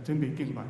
準備敬拜。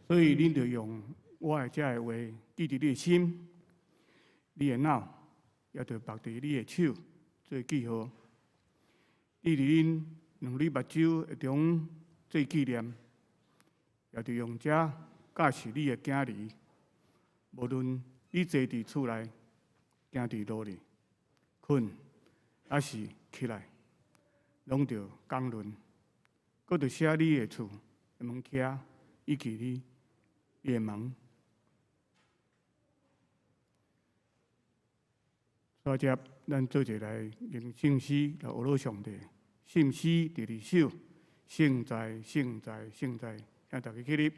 所以恁著用我的這个話記佇你的心、你的腦，也著縛佇你的手做記號，佇恁兩蕊目睭的中做紀念，也著用這教示你的囝兒。無論你坐佇厝內，行佇路裡，睏抑是起來，攏著講論，閣著寫你的厝的門徛，以及你的門。煞接，咱做伙來吟聖詩來學老上帝，聖詩第二首，聖哉，聖哉，聖哉，請大家起立。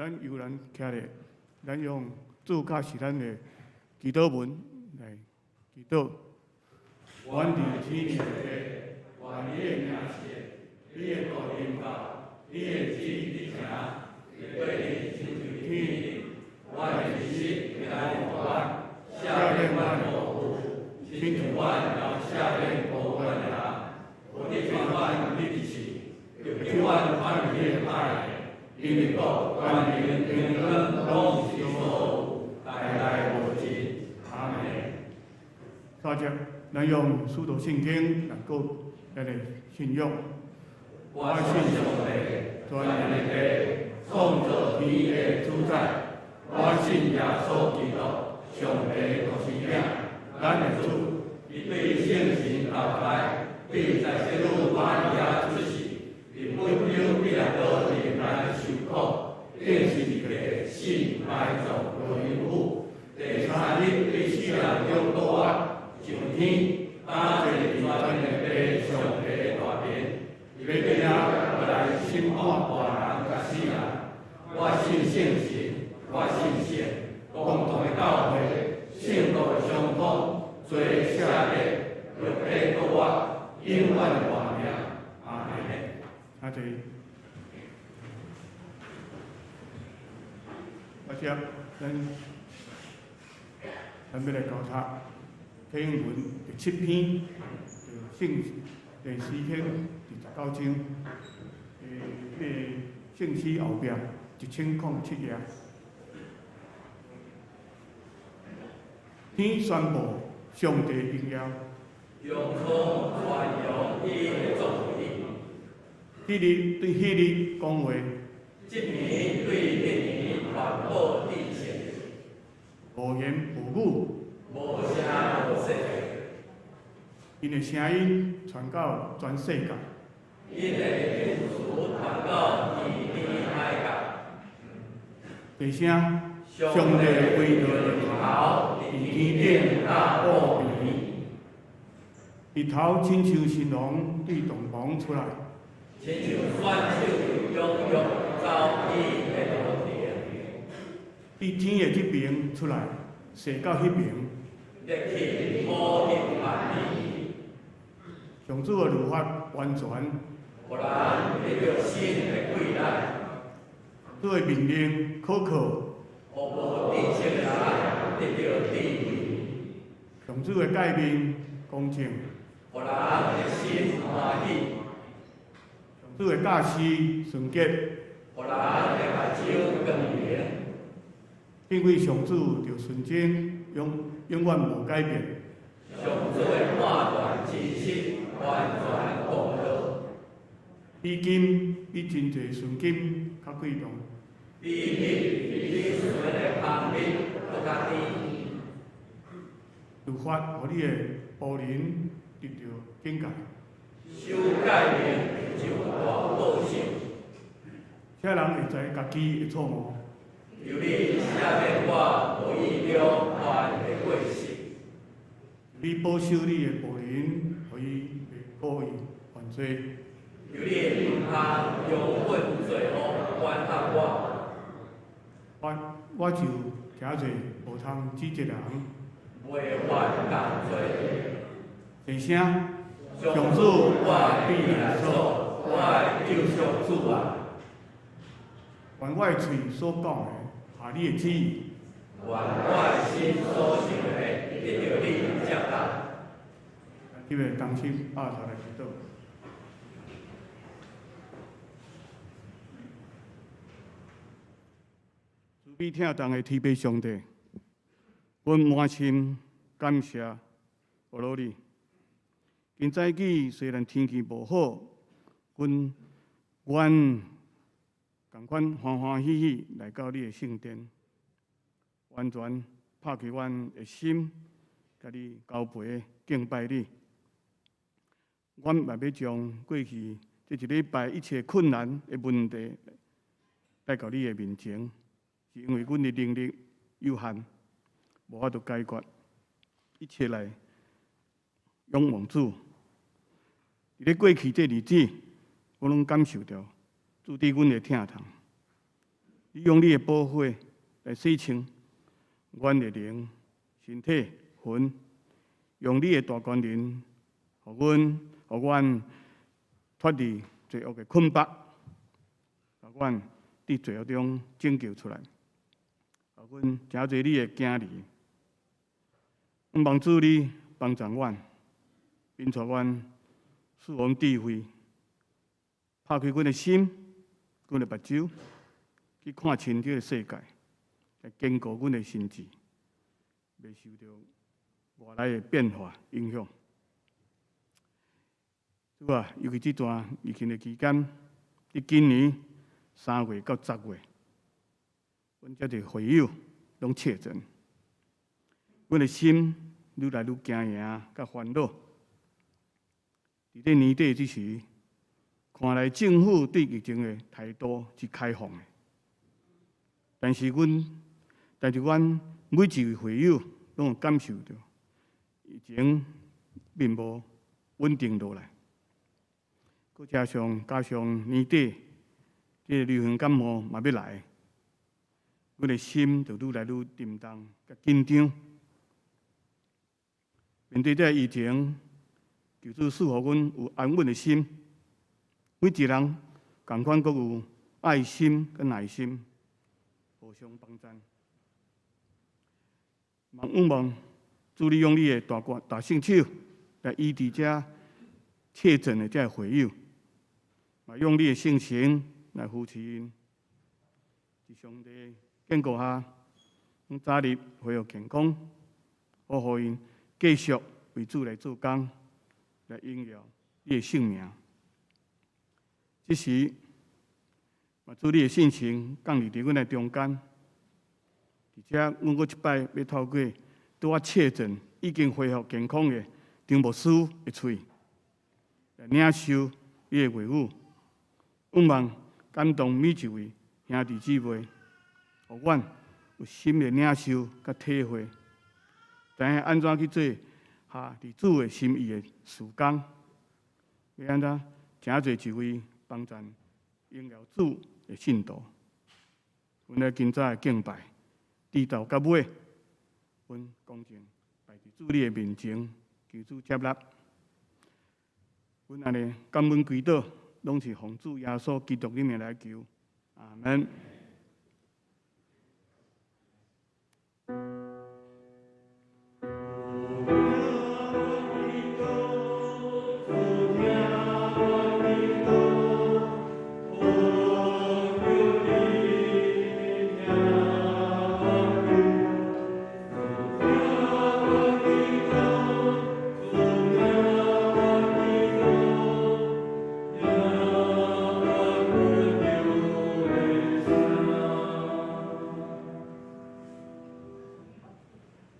咱悠然徛咧，咱用主教示咱的祈禱文來祈禱。阮佇天的父，願你的名聖，你的國臨到，你的旨意行，對你親像天頂，阮的一食今仔日予阮，赦免阮的過誤，親像阮也赦免過阮的人，毋得將阮入試，救阮脫離歹的。因為國、權柄、榮光攏是你所有，代代無盡。阿門。大家，咱用使徒信經來過咱的信仰。我信上帝，全能的父，創造天地主宰。我信耶穌基督，上帝獨生子，咱的主，伊對聖神投胎，對在聖女瑪利亞出世，佇本丟彼拉多年來受苦，釘十字架死埋葬落陰府，第三日對死人中復活，上天，擔坐佇全能的父上帝大邊，欲轉來審判活人佮死人。我信聖神，我信聖公同的教會，聖徒的相通，罪赦免，肉體復活，永遠的活命。阿門。阿弟，阿姐，咱咱欲來交讀啟應文第七篇，聖第詩篇第19章，彼个聖詩後壁1007頁。天宣布上帝榮耀，穹蒼傳揚伊的作為。彼日對彼日講話，這暝對彼暝傳報知識。無言無語，無聲無息。𪜶的聲音傳到全世界，𪜶的證詞傳到天邊海角。大聲，上帝為著日頭佇天頂搭布棚，日頭親像新郎對洞房出來，親像選手踴躍走伊的路程。對天的這爿出來，射到彼爿。熱氣普及萬里。上主的律法完全，予人得著新的氣力。主的命令可靠，予無知識的人得著智慧。上主的誡命公正，予人的心歡喜。上主的教示純潔，予人的目睭光明。敬畏上主著純真，永永遠無改變。上主的判斷真實，完全公道。比金比真濟純金較貴重。比蜜比純的蜂蜜閣較甜。律法予你的僕人得著警戒。守誡命就大報酬。啥人會知家己的錯誤？求你赦免我無意中犯的過失。你保守你的僕人，予伊袂故意犯罪。求你毋通容忍罪惡管轄我。我就誠濟無通指責人。袂犯仝罪。大聲，上主，我的避難所，我的救贖主啊！願我的喙所講的，合你的旨意。願我的心所想的，得著你接納。這個同心阿頭來祈禱。慈悲疼痛的天父上帝，阮滿心感謝阿羅你。今早起雖然天氣無好，阮阮仝款歡歡喜喜來到你的聖殿，完全拍開阮的心，共你交陪敬拜你。阮嘛欲將過去這一禮拜一切困難的問題帶到你的面前，是因為阮的能力有限，無法度解決，一切來仰望主。佇咧過去這日子，我攏感受著主對阮的疼痛。你用你的寶血來洗清阮的靈、身體、魂，用你的大權能，予阮脫離罪惡的捆綁，予阮佇罪惡中拯救出來，予阮成做你的囝兒。望主你幫助阮，引帶阮，賜阮智慧，拍開阮的心，阮的目睭，去看清這个世界，來堅固阮的心志，袂受著外來的變化影響。主啊，尤其這段疫情的期間，佇今年3月到10月，阮遮濟會友攏確診，阮的心愈來愈驚惶佮煩惱。佇這年底之時，看來政府對疫情的態度是開放的，但是阮每一位會友攏有感受著，疫情並無穩定落來，閣加上年底這個流行感冒嘛欲來，阮的心就愈來愈沉重佮緊張。面對這個疫情，求主賜予阮有安穩的心，每一人仝款閣有愛心佮耐心，互相幫贊。望望主你用你的大權大聖手來醫治這確診的這會友，嘛用你的聖神來扶持𪜶。佇上帝眷顧下，予早日恢復健康，好予𪜶繼續為主來做工，來榮耀你的聖名。這時，嘛主你的聖神降臨佇阮的中間，而且阮閣一擺欲透過拄仔確診已經恢復健康的張牧師的喙，來領受你的話語，向望感動每一位兄弟姊妹，予阮有新的領受佮體會，知影按怎去做下佇主的心意的事工，欲按怎成做一位幫贊榮耀主的信徒。阮咧今早的敬拜，佇頭到尾，阮恭敬擺佇主你的面前，求主接納。阮按呢感恩祈禱，攏是奉主耶穌基督的名來求，阿門。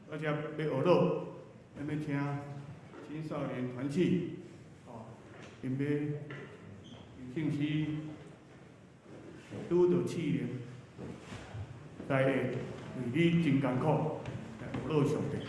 大家欲學樂，咱欲聽青少年團契，哦，𪜶欲聖詩拄著試煉，在會為你真艱苦，來學樂上帝。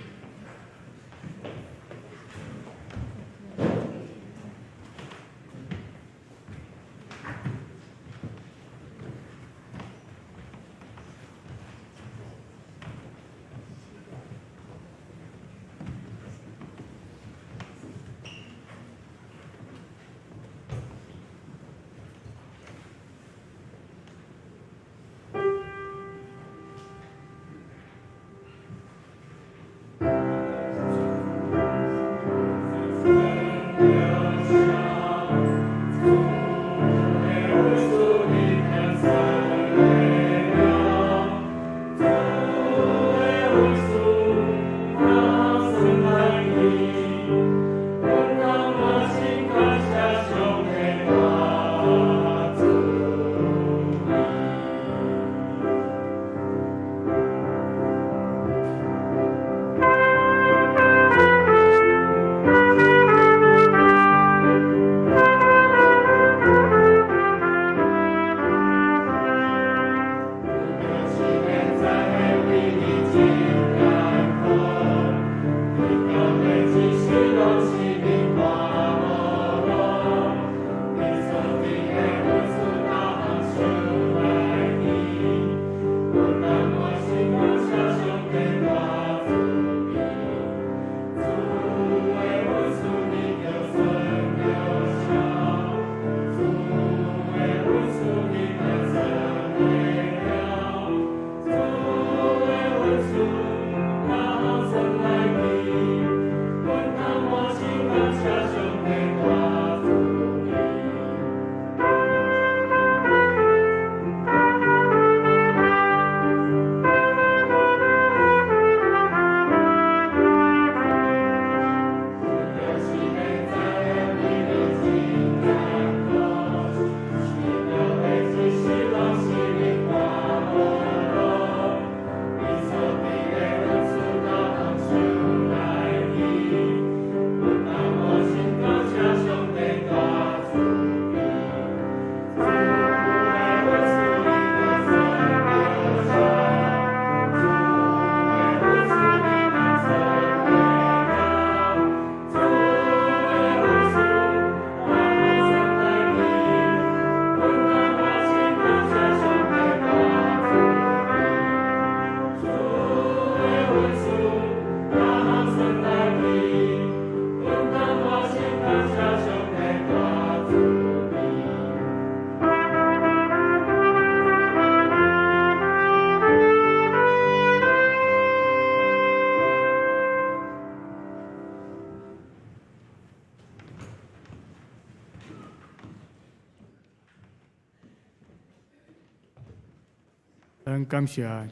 咱感謝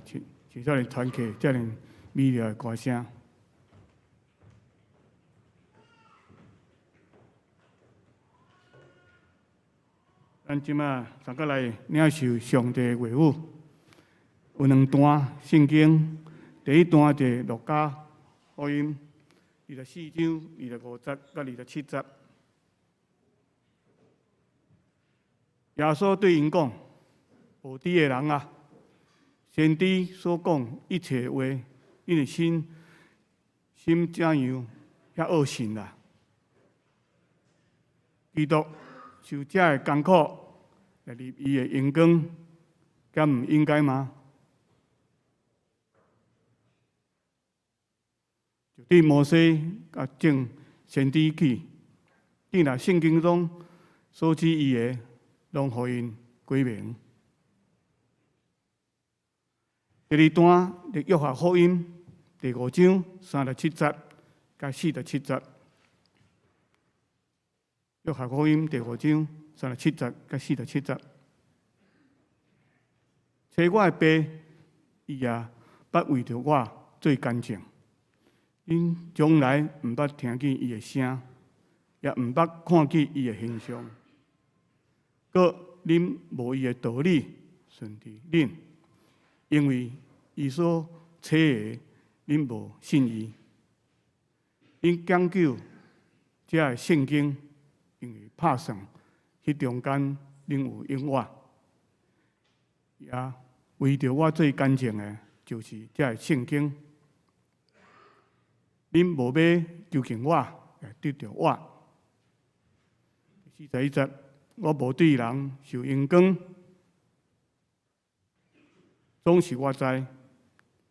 青少年團契遮爾美麗的歌聲。咱這馬大家來領受上帝的話語，有兩段聖經，第一段佇路加福音24章25節佮27節。耶穌對𪜶講：無知的人啊，先知所講一切話，恁的心心怎樣遐惡信啦？基督受這个艱苦，來入伊的榮光，敢毋應該嗎？就對摩西佮眾先知起，佇若聖經中所指伊的，攏予𪜶解明。第二段佇約翰福音第五章37節佮47節。約翰福音第五章37節佮47節。揣我的爸，伊也捌為著我做見證。恁從來毋捌聽見伊的聲，也毋捌看見伊的形象。閣恁無伊的道理存佇恁，因為伊所冊的，恁無信伊。恁講究這个聖經，因為拍算彼中間恁有永活，也為著我做見證的，就是這个聖經。恁無欲就近我，來得著我。41節，我無對人受榮光，總是我知，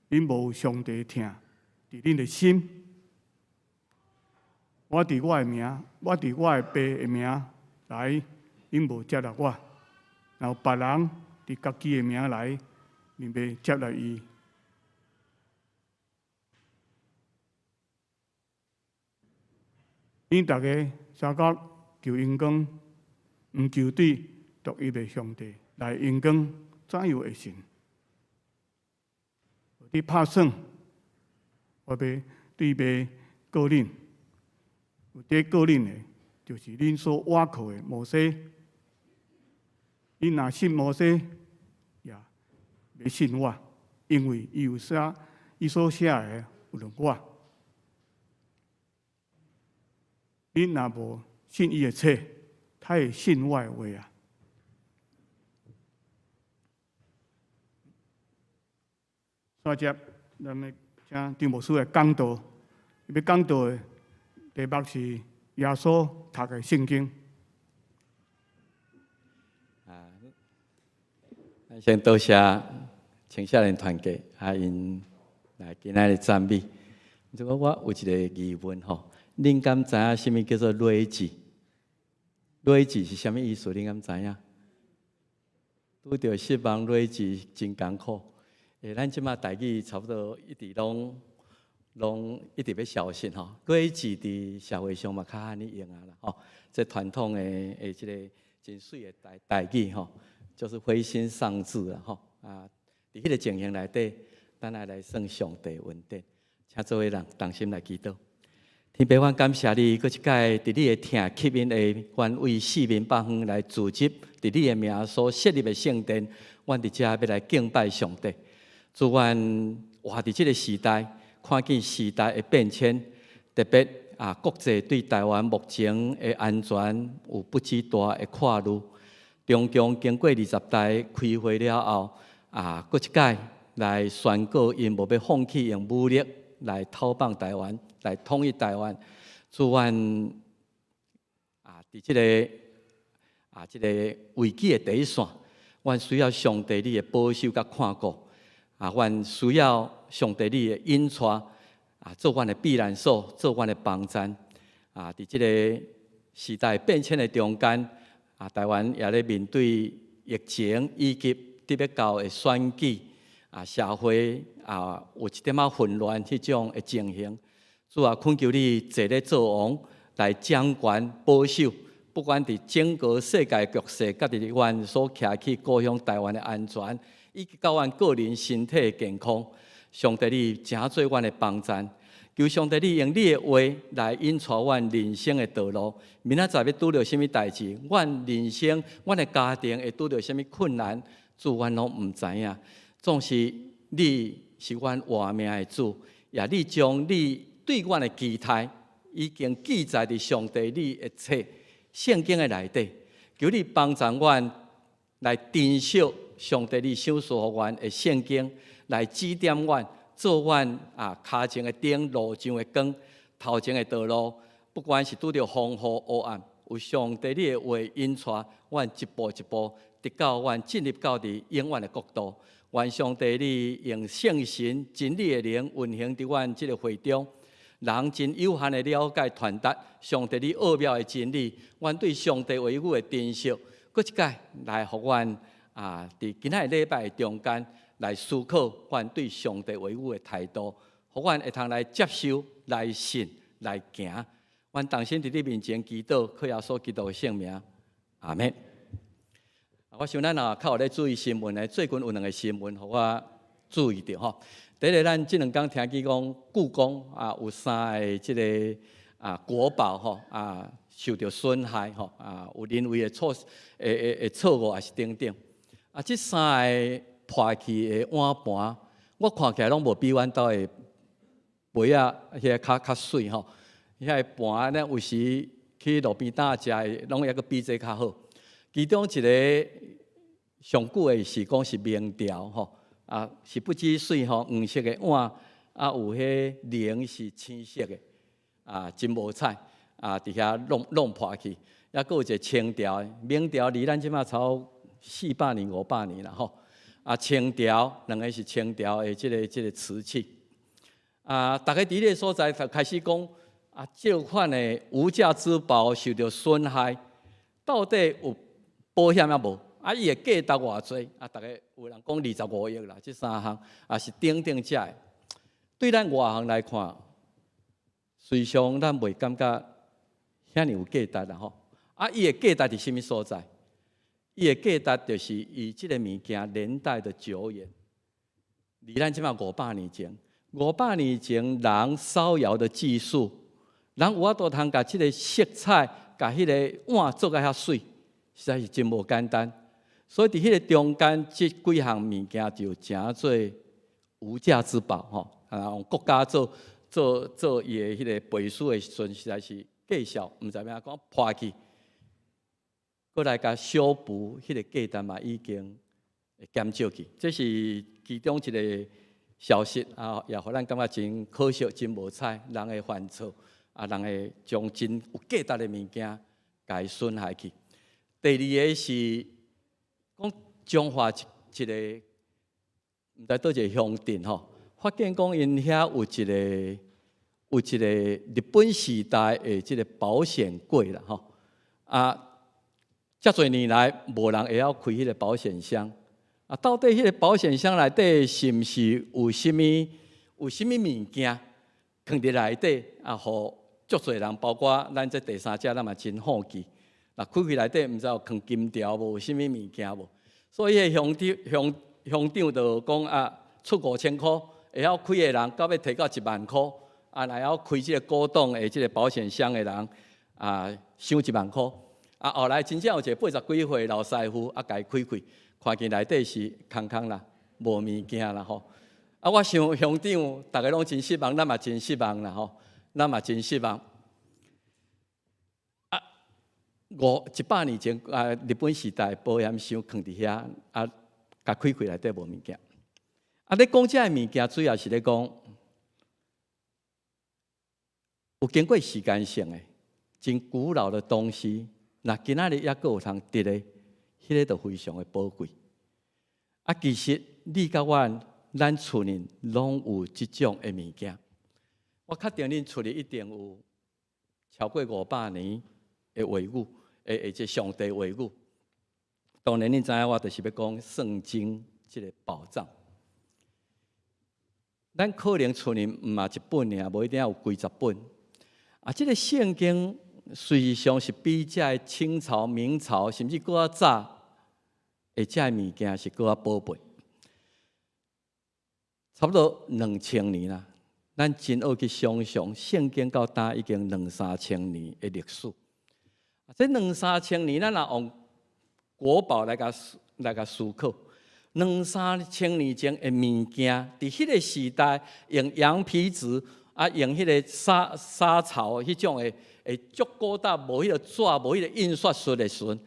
恁無上帝疼佇恁的心。我佇我的名，我佇我的爸的名來，恁無接納我；若有別人佇家己的名來，恁欲接納伊。恁逐个相佮求榮光，毋求對獨一的上帝來榮光，怎樣會成？你拍算，我欲對爸告恁，有佇告恁的，就是恁所倚靠的摩西。恁若信摩西，也袂信我，因為伊有寫，伊所寫的有論我。恁若無信伊的冊，他會信我的話啊！煞接，咱欲請張牧師來講道，欲講道的題目是耶穌讀的聖經。啊，先多謝青少年團契啊，𪜶來今仔日讚美。這個我有一個疑問吼。恁敢知影啥物叫做累積？累積是啥物意思？恁敢知影？拄著失望累積真艱苦。欸，咱這馬台語差不多一直攏攏一直欲消失吼。累積佇社會上嘛較按呢用啊啦吼。這傳統的的這个真媠的台台語吼，就是灰心喪志啊吼。啊，佇彼个情形內底，咱愛來算上帝恩典，請做伙人同心來祈禱。天父，阮感謝你，閣一擺佇你的疼吸引下，阮為四面八方來聚集，佇你的名所設立的聖殿，阮佇遮欲來敬拜上帝。主，阮活佇這个時代，看見時代的變遷，特別啊，國際對台灣目前的安全有不止大的顧慮。中共經過20大開會了後，啊，閣一擺來宣告，𪜶無欲放棄用武力來討放台灣，來統一台灣。主，阮啊，佇這个啊，這个危機的第一線，阮需要上帝你的保守佮看顧。啊，阮需要上帝你的引帶，啊，做阮的避難所，做阮的幫贊。啊，佇這个時代變遷的中間，啊，台灣也咧面對疫情以及得欲到的選舉，啊，社會啊有一點仔混亂彼種的情形。主啊，懇求你坐咧做王，來掌權保守，不管佇整個世界局勢，佮佇阮所徛起故鄉台灣的安全，以及到阮個人身體的健康，上帝你誠做阮的幫贊。求上帝你用你的話來引帶阮人生的道路。明仔載欲拄著啥物代誌，阮人生、阮的家庭會拄著啥物困難，主阮攏毋知影。總是你是阮活命的主，也你將你對阮的期待已經記載佇上帝你的冊聖經的內底，求你幫助阮來珍惜上帝你賞賜予阮的聖經，來指點阮，做阮啊跤前的燈，路上的光，頭前的道路。不管是拄著風雨黑暗，有上帝你的話引帶阮一步一步，直到阮進入到佇永遠的國度。願上帝你用聖神真理的靈運行佇阮這个會中，人真有限的了解傳達上帝你奧妙的真理，阮對上帝話語的珍惜，閣一擺來予阮啊，佇今仔日禮拜的中間來思考阮對上帝話語的態度，予阮會通來接受、來信、來行。阮同心佇你面前祈禱，靠耶穌基督的聖名，阿們。我想咱若較有咧注意新聞的，最近有兩个新聞，予我注意著吼。第一个，咱這兩工聽見講故宮啊有三个這个啊國寶吼啊受著損害吼啊有人為的錯的錯誤抑是等等。啊，這三个破去的碗盤，我看起來攏無比阮兜的杯仔彼个較較媠吼。遐个盤，咱有時去路邊攤食的，攏猶閣比這較好。其中一个上久的是講是明朝吼，啊是不止媠吼，黃色的碗，啊有彼鱗是青色的，啊真無彩，啊佇遐弄弄破去。抑閣有一个清朝的，明朝離咱這馬超400年500年啦吼。啊清朝兩个是清朝的這个瓷器，啊逐家佇彼个所在就開始講，啊這款的無價之寶受著損害，到底有保險抑無？啊，伊的價值偌濟？啊，逐家有人講25億啦，這三項也是等等遮的。對咱外行來看，隨常咱袂感覺遐爾有價值啦吼。啊，伊的價值佇啥物所在？伊的價值就是伊這个物件年代的久遠。離咱這馬五百年前，五百年前人燒窯的技術，人有法度通共這个色彩，共彼个碗做甲遐媠，實在是真無簡單。所以佇彼个中間，這幾項物件就誠做無價之寶吼。啊，用國家做做做伊的彼个背書的時陣，實在是介紹，毋知影講破去，閣來共修補，彼个價值嘛已經會減少去。這是其中一个消息啊，也予咱感覺真可惜、真無彩，人會犯錯，啊，人會將真有價值的物件共伊損害去。第二个是講彰化一一个，毋知佗一个鄉鎮吼，發現講𪜶遐有一个日本時代的這个保險櫃啦吼，啊，遮濟年來無人會曉開彼个保險箱，啊，到底彼个保險箱內底是毋是有啥物物件囥佇內底啊？予足濟人，包括咱這第三者，咱嘛真好奇。若開開內底，毋知有囥金條無，有啥物物件無？所以彼个鄉長鄉鄉長就講啊，出5000箍，會曉開的人，到尾提到1萬箍。啊，若會曉開這个古董的這个保險箱的人，啊，賞1萬箍。啊，後來真正有一个80幾歲老師傅啊，共伊開開，看見內底是空空啦，無物件啦吼。啊，我想鄉長逐家攏真失望，咱嘛真失望啦吼，咱嘛真失望。啊，100年前啊，日本時代保險箱囥佇遐，啊，共開開內底無物件。啊，咧講這个物件，主要是咧講有經過時間性的、真古老的東西，若今仔日猶閣有通得的，彼个就非常的寶貴。啊，其實你佮阮，咱厝裡攏有這種的物件。我確定恁厝裡一定有超過五百年的話語，的這上帝話語。當然，恁知影我就是欲講聖經這个寶藏。咱可能厝裡毋嘛一本爾，無一定有幾十本。啊，這个聖經事實上是比這个清朝、明朝，甚至閣較早的這个物件是閣較寶貝。差不多兩千年啦，咱真愛去想象聖經到今已經兩三千年的歷史。這兩三千年，咱若用國寶來共思考，兩三千年前的物件，佇彼个時代用羊皮紙啊，用彼个紗草彼種的，會足古早無彼个紙，無彼个印刷術的時陣，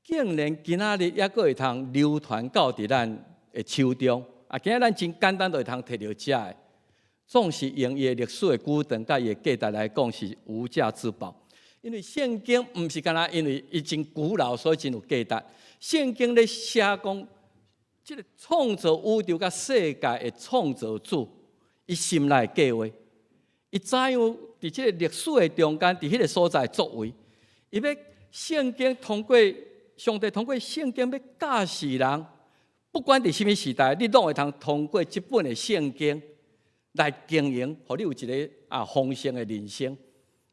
竟然今仔日猶閣會通流傳到佇咱的手中。啊，今仔咱真簡單就會通提著這个，總是用伊的歷史的久長，佮伊的價值來講是無價之寶。因為聖經毋是干焦因為伊真古老，所以真有價值。聖經咧寫講，這個創造宇宙佮世界的創造主，伊心內計劃，伊怎樣佇這個歷史的中間，佇彼個所在作為，伊欲聖經通過上帝通過聖經欲教示人，不管佇啥物時代，你攏會通通過這本的聖經來經營，予你有一個豐盛的人生。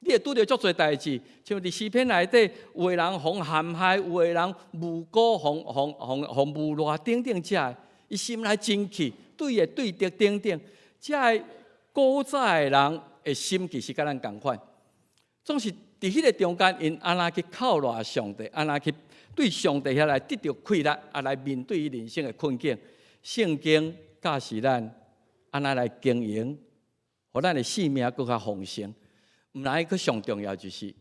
你會拄著足濟代誌，像佇詩篇內底，有的人予陷害，有的人無辜予侮辱等等，這个伊心內真氣，對伊的對敵等等，這个古早的人的心其實佮咱仝款，總是佇彼个中間，𪜶按怎去靠賴上帝，按怎去對上帝遐來得著氣力，啊來面對伊人生的困境。聖經教示咱按怎來經營，予咱的生命閣較豐盛。毋來閣上重要就是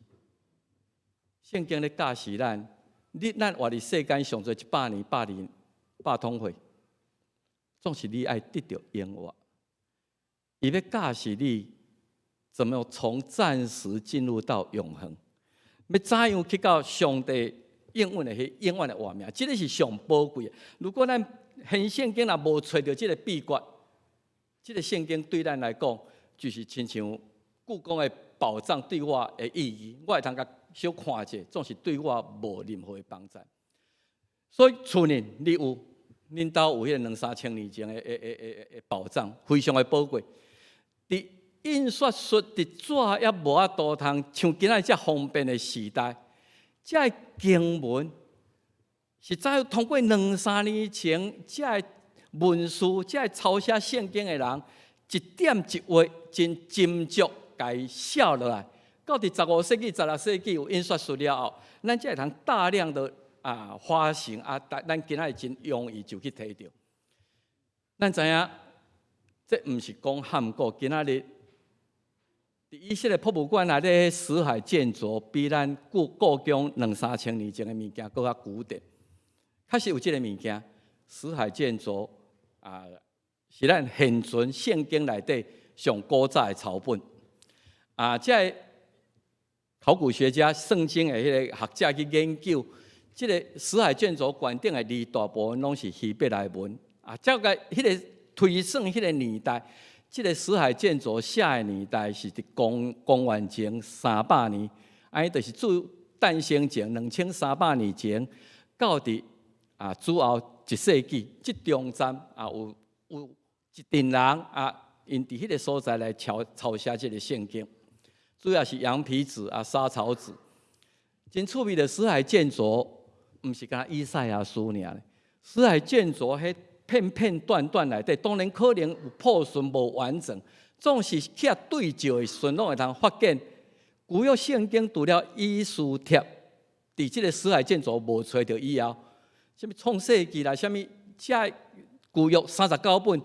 聖經咧教示咱，咱活佇世間上濟100年、100年、百通歲，總是你愛得著永活。伊欲教示你怎麼從暫時進入到永恆，欲怎樣去到上帝應允的彼永遠的活命，這个是上寶貴的。如果咱現聖經若無揣著這个秘訣，這个聖經對咱來講，就是親像故宮的寶藏對我的意義，我會通共小看者，總是對我無任何的幫助。所以，厝內你有，恁兜有彼个兩三千年前的寶藏，非常的寶貴。佇印刷術佇紙猶無法度通，像今仔日遮方便的時代，這个經文是怎樣通過兩三年前，這个文士、這个抄寫聖經的人，一點一畫真斟酌。共伊寫落來，到佇15世紀、16世紀有印刷術了後，咱才會通大量的發行啊，咱今仔日真容易就去提著。咱知影，這毋是講譀古，今仔日佇以色列博物館內底死海卷軸，比咱故宮兩三千年前的物件閣較古典。確實有這个物件，死海卷軸啊，是咱現存聖經內底上古早的抄本。啊，這个考古學家、聖經的彼个學者去研究，這个死海卷軸懸頂的字，大部分攏是希伯來文。啊，這个彼个推算彼个年代，這个死海卷軸寫的年代是佇公元前300年，按呢就是主誕生前2300年前，到佇主後1世紀，這中間啊有一陣人啊，𪜶佇彼个所在來抄寫這个聖經。主要是羊皮紙啊、莎草紙，真趣味的死海卷軸，毋是干焦以賽亞書爾。死海卷軸彼片片段段內底，當然可能有破損無完整，總是去對照的時陣，攏會通發現舊約聖經除了以斯帖，佇這个死海卷軸無揣著以後，啥物創世記啦，啥物這舊約39本、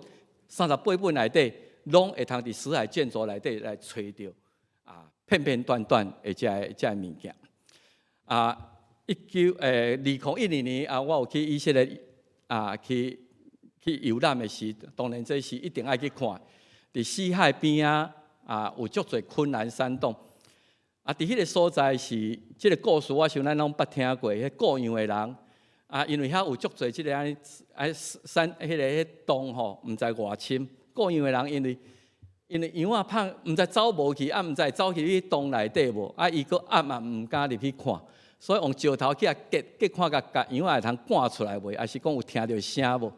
38本內底，攏會通佇死海卷軸內底來揣著。啊，片片段段的這个物件。啊，2012年啊，我有去以色列啊，去遊覽的時，當然這是一定愛去看。佇死海邊仔啊，有足濟昆蘭山洞。啊，佇彼个所在是這个故事，我想咱攏捌聽過。彼過羊的人啊，因為遐有足濟這个按呢山，彼个彼洞吼，毋知偌深。過羊的人因為羊仔放毋知走無去，啊毋知走去彼洞內底無，啊伊閣暗嘛毋敢入去看，所以用石頭去共結結看，共羊仔會通趕出來袂？抑是講有聽著聲無？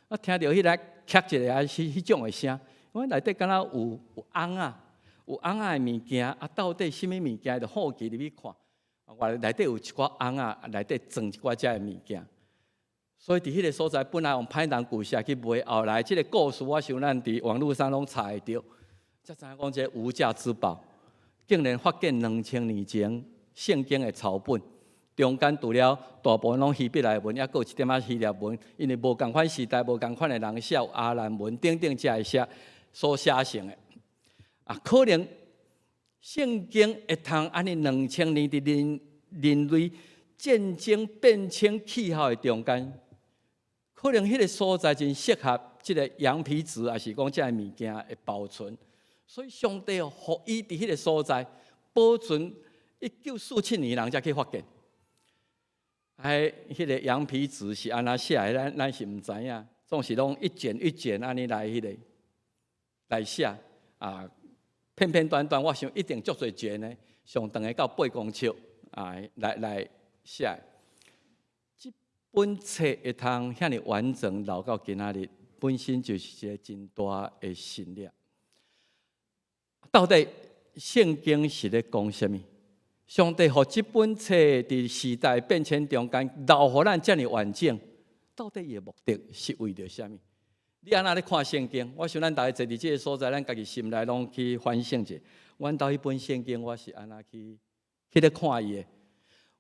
啊，聽著彼个咔一下啊，彼種的聲，我內底敢若有甕仔，有翁仔的物件，啊，到底啥物物件？就好奇入去看，原來內底有一寡翁仔，內底裝一寡遮的物件。所以佇彼个所在，本來用歹人舊寫去賣，後來這个故事，我想咱佇網路上攏查會著，才知影講這無價之寶，竟然發現2000年前聖經的抄本，中間除了大部分攏希伯來文，猶閣有一點仔希臘文，因為無仝款時代、無仝款的人寫亞蘭文等等，才會寫所寫成的。啊，可能聖經會通按呢兩千年佇人類戰爭變遷氣候的中間，可能彼个所在真適合這个羊皮紙，抑是講這个物件的保存。所以上帝予伊佇彼个所在保存，1947年人才去發現。哎，彼个羊皮紙是按怎寫的，咱是毋知影，總是攏一卷一卷按呢來彼个來寫啊，片片段段，我想一定足濟卷的，上長的到8公尺啊，來寫。這本冊會通遐爾完整留到今仔日，本身就是一个真大的神蹟。到底聖經是咧講啥物？上帝予這本冊佇時代變遷中間留予咱遮爾完整，到底伊的目的是為著啥物？你按怎咧看聖經？我想咱逐家坐佇這个所在，咱家己心內攏去反省者。阮兜彼本聖經，我是按怎去咧看伊的？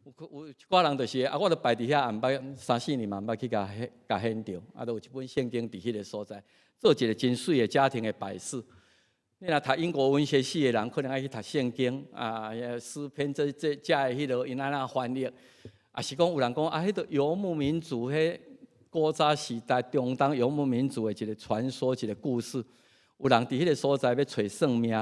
有一寡人就是啊，我著擺佇遐，毋捌三四年嘛，毋捌去共掀著，啊，著有一本聖經佇彼个所在，做一个真媠的家庭的擺飾。你若讀英國文學史的人，可能愛去讀聖經啊，詩篇這遮的彼落，𪜶按怎翻譯？抑是講有人講啊，彼个游牧民族，彼古早時代中東游牧民族的一个傳說，一个故事。有人佇彼个所在欲揣算命，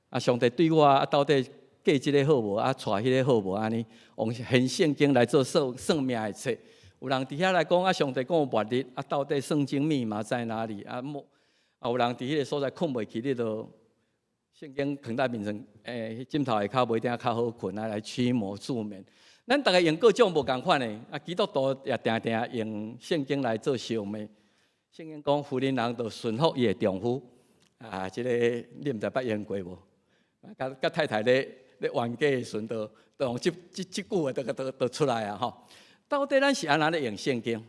啊，上帝對我啊，到底嫁這个好無？啊，娶彼个好無？按呢，用現聖經來做算算命的冊。有人佇遐來講啊，上帝講末日啊，到底聖經密碼在哪裡？啊，莫啊，有人佇彼个所在睏袂去，你就聖經囥佇面前，枕頭下跤無一定較好睏啊，來驅魔助眠。咱逐家用各種無仝款的，啊，基督徒也定定用聖經來做相罵。聖經講婦人人著順服伊的丈夫，啊，這个你毋知捌用過無？佮太太咧冤家的時陣，就用這句話就出來啊！吼，到底咱是按怎咧用聖經？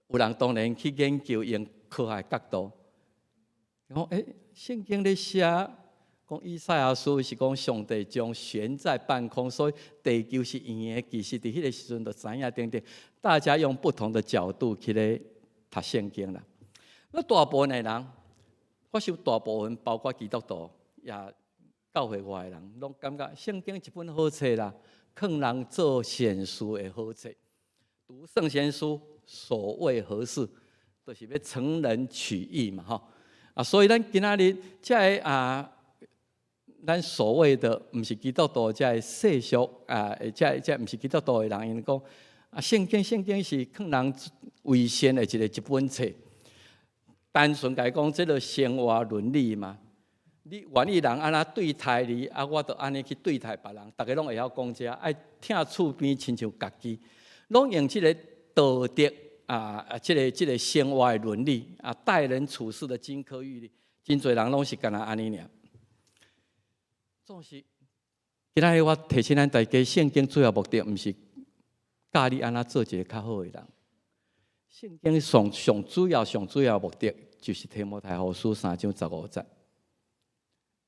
有人當然去研究用科學角度，講聖經咧寫講以賽亞書是講上帝將懸在半空，所以地球是圓的。其實佇彼个時陣就知影等等，大家用不同的角度去咧讀聖經啦。那大部分的人，我想大部分包括基督徒也教會外的人，攏感覺聖經一本好冊啦，勸人做善事的好冊。讀聖賢書，所為何事？就是欲成仁取義嘛，吼！啊，所以咱今仔日這个啊，咱所謂的毋是基督徒，這个世俗啊，這毋是基督徒的人，𪜶講啊，聖經是勸人為善的一本冊。單純來講，這个生活倫理嘛，你願意人按怎對待你，啊，我就按呢去對待別人。逐家攏會曉講這，愛疼厝邊親像家己，攏用這个道德啊，這个生活的倫理啊，待人處事的金科玉律，真濟人攏是干焦按呢爾。總是，今仔日我提醒咱大家，聖經主要目的毋是教你按怎做一个較好的人。聖經上上主要、上主要目的，就是提摩太後書3章15節，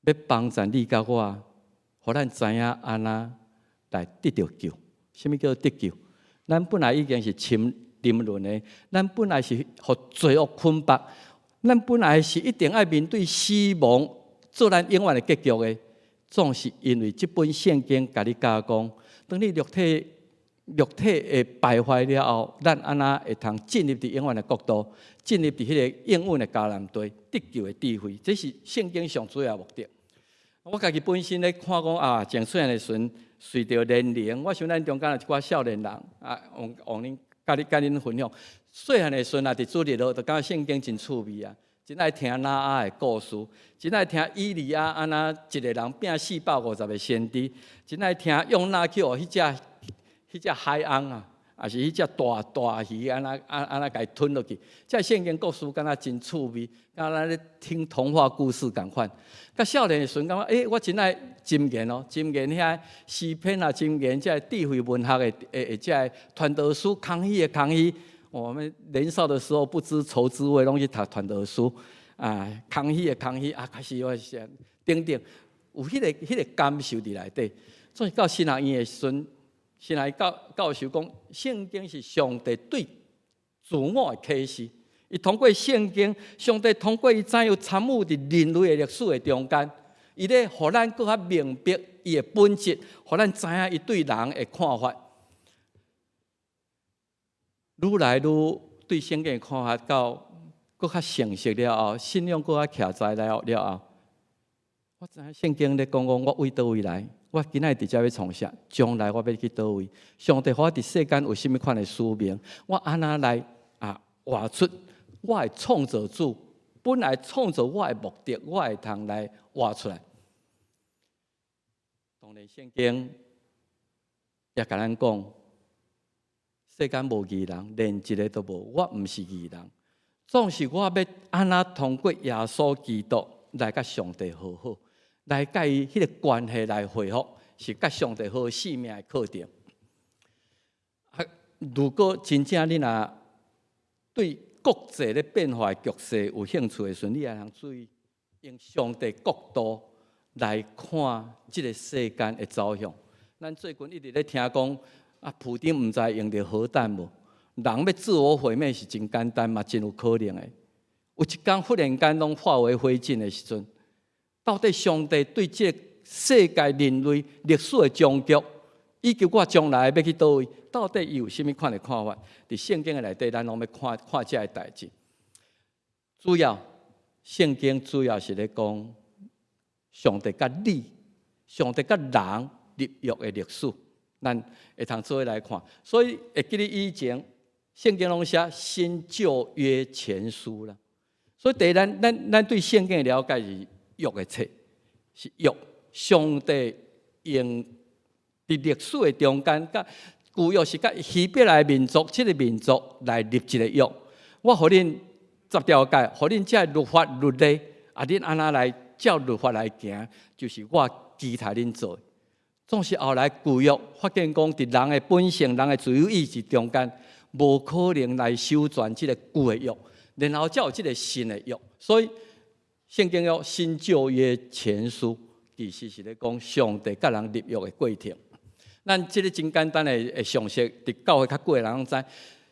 欲幫助你佮我，予咱知影按怎來得著救。啥物叫得救？咱本來已經是沉淪的，咱本來是予罪惡捆綁，咱本來是一定愛面對死亡，做咱永遠的結局的。總是因為這本聖經共你教講，當你肉體會敗壞了後，咱按怎會通進入佇永遠的國度，進入佇彼个永遠的迦南地，得救的智慧，這是聖經上主要目的。我家己本身咧看講啊，從細漢的時陣，隨著年齡，我想咱中間有一寡少年人啊，往往恁佮你佮恁分享，細漢的時陣啊，佇主日學，就感覺聖經真趣味啊，真愛聽挪亞的故事，真愛聽以利亞按怎一个人拚450個先知，真愛聽約拿去予彼隻海翁啊，抑是彼隻大大魚按怎按按怎共伊吞落去。這聖經故事敢若真趣味，敢若咧聽童話故事仝款。較少年的時陣感覺，欸，我真愛箴言哦，箴言遐詩篇啊，箴言這智慧文學的的這傳道書，空虛的空虛。我們年少的時候不知愁滋味，攏去讀傳道書啊，空虛的空虛啊，開始我想等等，有彼個感受佇內底。所以到神學院的時陣，神學教教授講，聖經是上帝對自我的啟示。伊通過聖經，上帝通過伊怎樣參與佇人類的歷史的中間，伊咧予咱閣較明白伊的本質，予咱知影伊對人的看法。愈來愈對聖經的看法到閣較成熟了後，信仰閣較徛在了了後，我知影聖經咧講講我為佗位來，我今仔日佇遮欲創啥，將來我欲去佗位。上帝予我佇世間有啥物款的使命，我按怎來啊活出我的創造主本來創造我的目的，我會通來活出來。當然聖經也共咱講，世間無義人，連一个都無。我毋是義人，總是我欲按怎通過耶穌基督來佮上帝和好，來佮伊彼个關係來恢復，是佮上帝好性命的課程。啊，如果真正你若對國際咧變化的局勢有興趣的時陣，你也通注意用上帝角度來看這个世間的走向。咱最近一直咧聽講，啊，普丁毋知用著核彈無？人欲自我毀滅是真簡單嘛，真有可能的。有一天忽然間攏化為灰燼的時陣，到底上帝對這個世界人類歷史的終局，以及我將來欲去佗位，到底伊有啥物款的看法？佇聖經的內底，咱攏欲看看這个代誌。主要聖經主要是咧講上帝佮你、上帝佮人立約的歷史，咱會通做伙來看。所以會記得以前聖經攏寫新舊約全書啦。所以第一，咱對聖經的了解是約的冊，是約上帝用佇歷史的中間，佮舊約是佮希伯來民族這个民族來立一个約。我予恁十條誡，予恁這律法律例，啊，恁按怎來照律法來行，就是我期待恁做的。總是後來舊約發現講，佇人的本性、人的自由意志中間，無可能來守全這个舊的約，然後才有這个新的約。所以聖經有新舊約全書，其實是咧講上帝佮人立約的過程。咱這个真簡單的常識，佇教會較久的人攏知，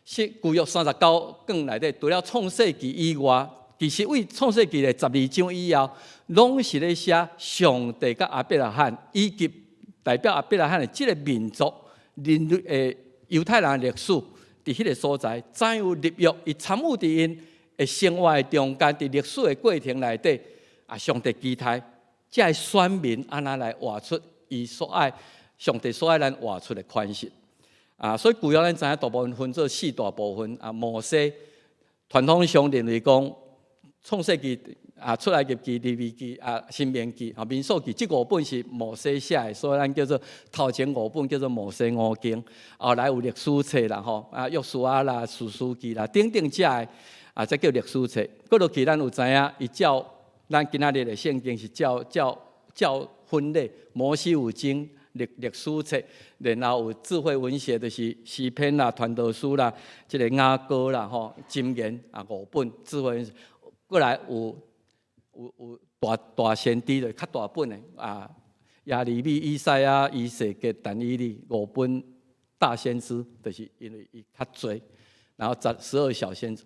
是舊約39卷內底，除了創世記以外，其實為創世記的12章以後，攏是咧寫上帝佮亞伯拉罕以及代表亞伯拉罕的這个民族人類的猶太人的歷史，佇彼个所在，怎樣立約，伊參與佇𪜶的生活的中間，佇歷史的過程內底，啊，上帝期待這个選民按怎來活出伊所愛，上帝所愛咱活出的款式。啊，所以舊約咱知影大部分分做四大部分。啊，摩西傳統上認為講創世記啊、出埃及記、利未記啊、申命記啊、民數記，這五本是摩西寫的，所以咱叫做頭前五本叫做摩西五經。後來有歷史冊啦，吼啊，約書亞啦、士師記啦等等這个啊，這叫歷史冊。過落去咱有知影，伊照咱今仔日的聖經是照照照分類，摩西五經、歷史冊，然後有智慧文學，就是詩篇啦、傳道書啦、這个雅歌啦、吼箴言啊五本智慧文學。過來有大大先知的較大本的啊，耶利米、以賽亞、以西結、但以理五本大先知，就是因為伊較濟，然後十二小先知，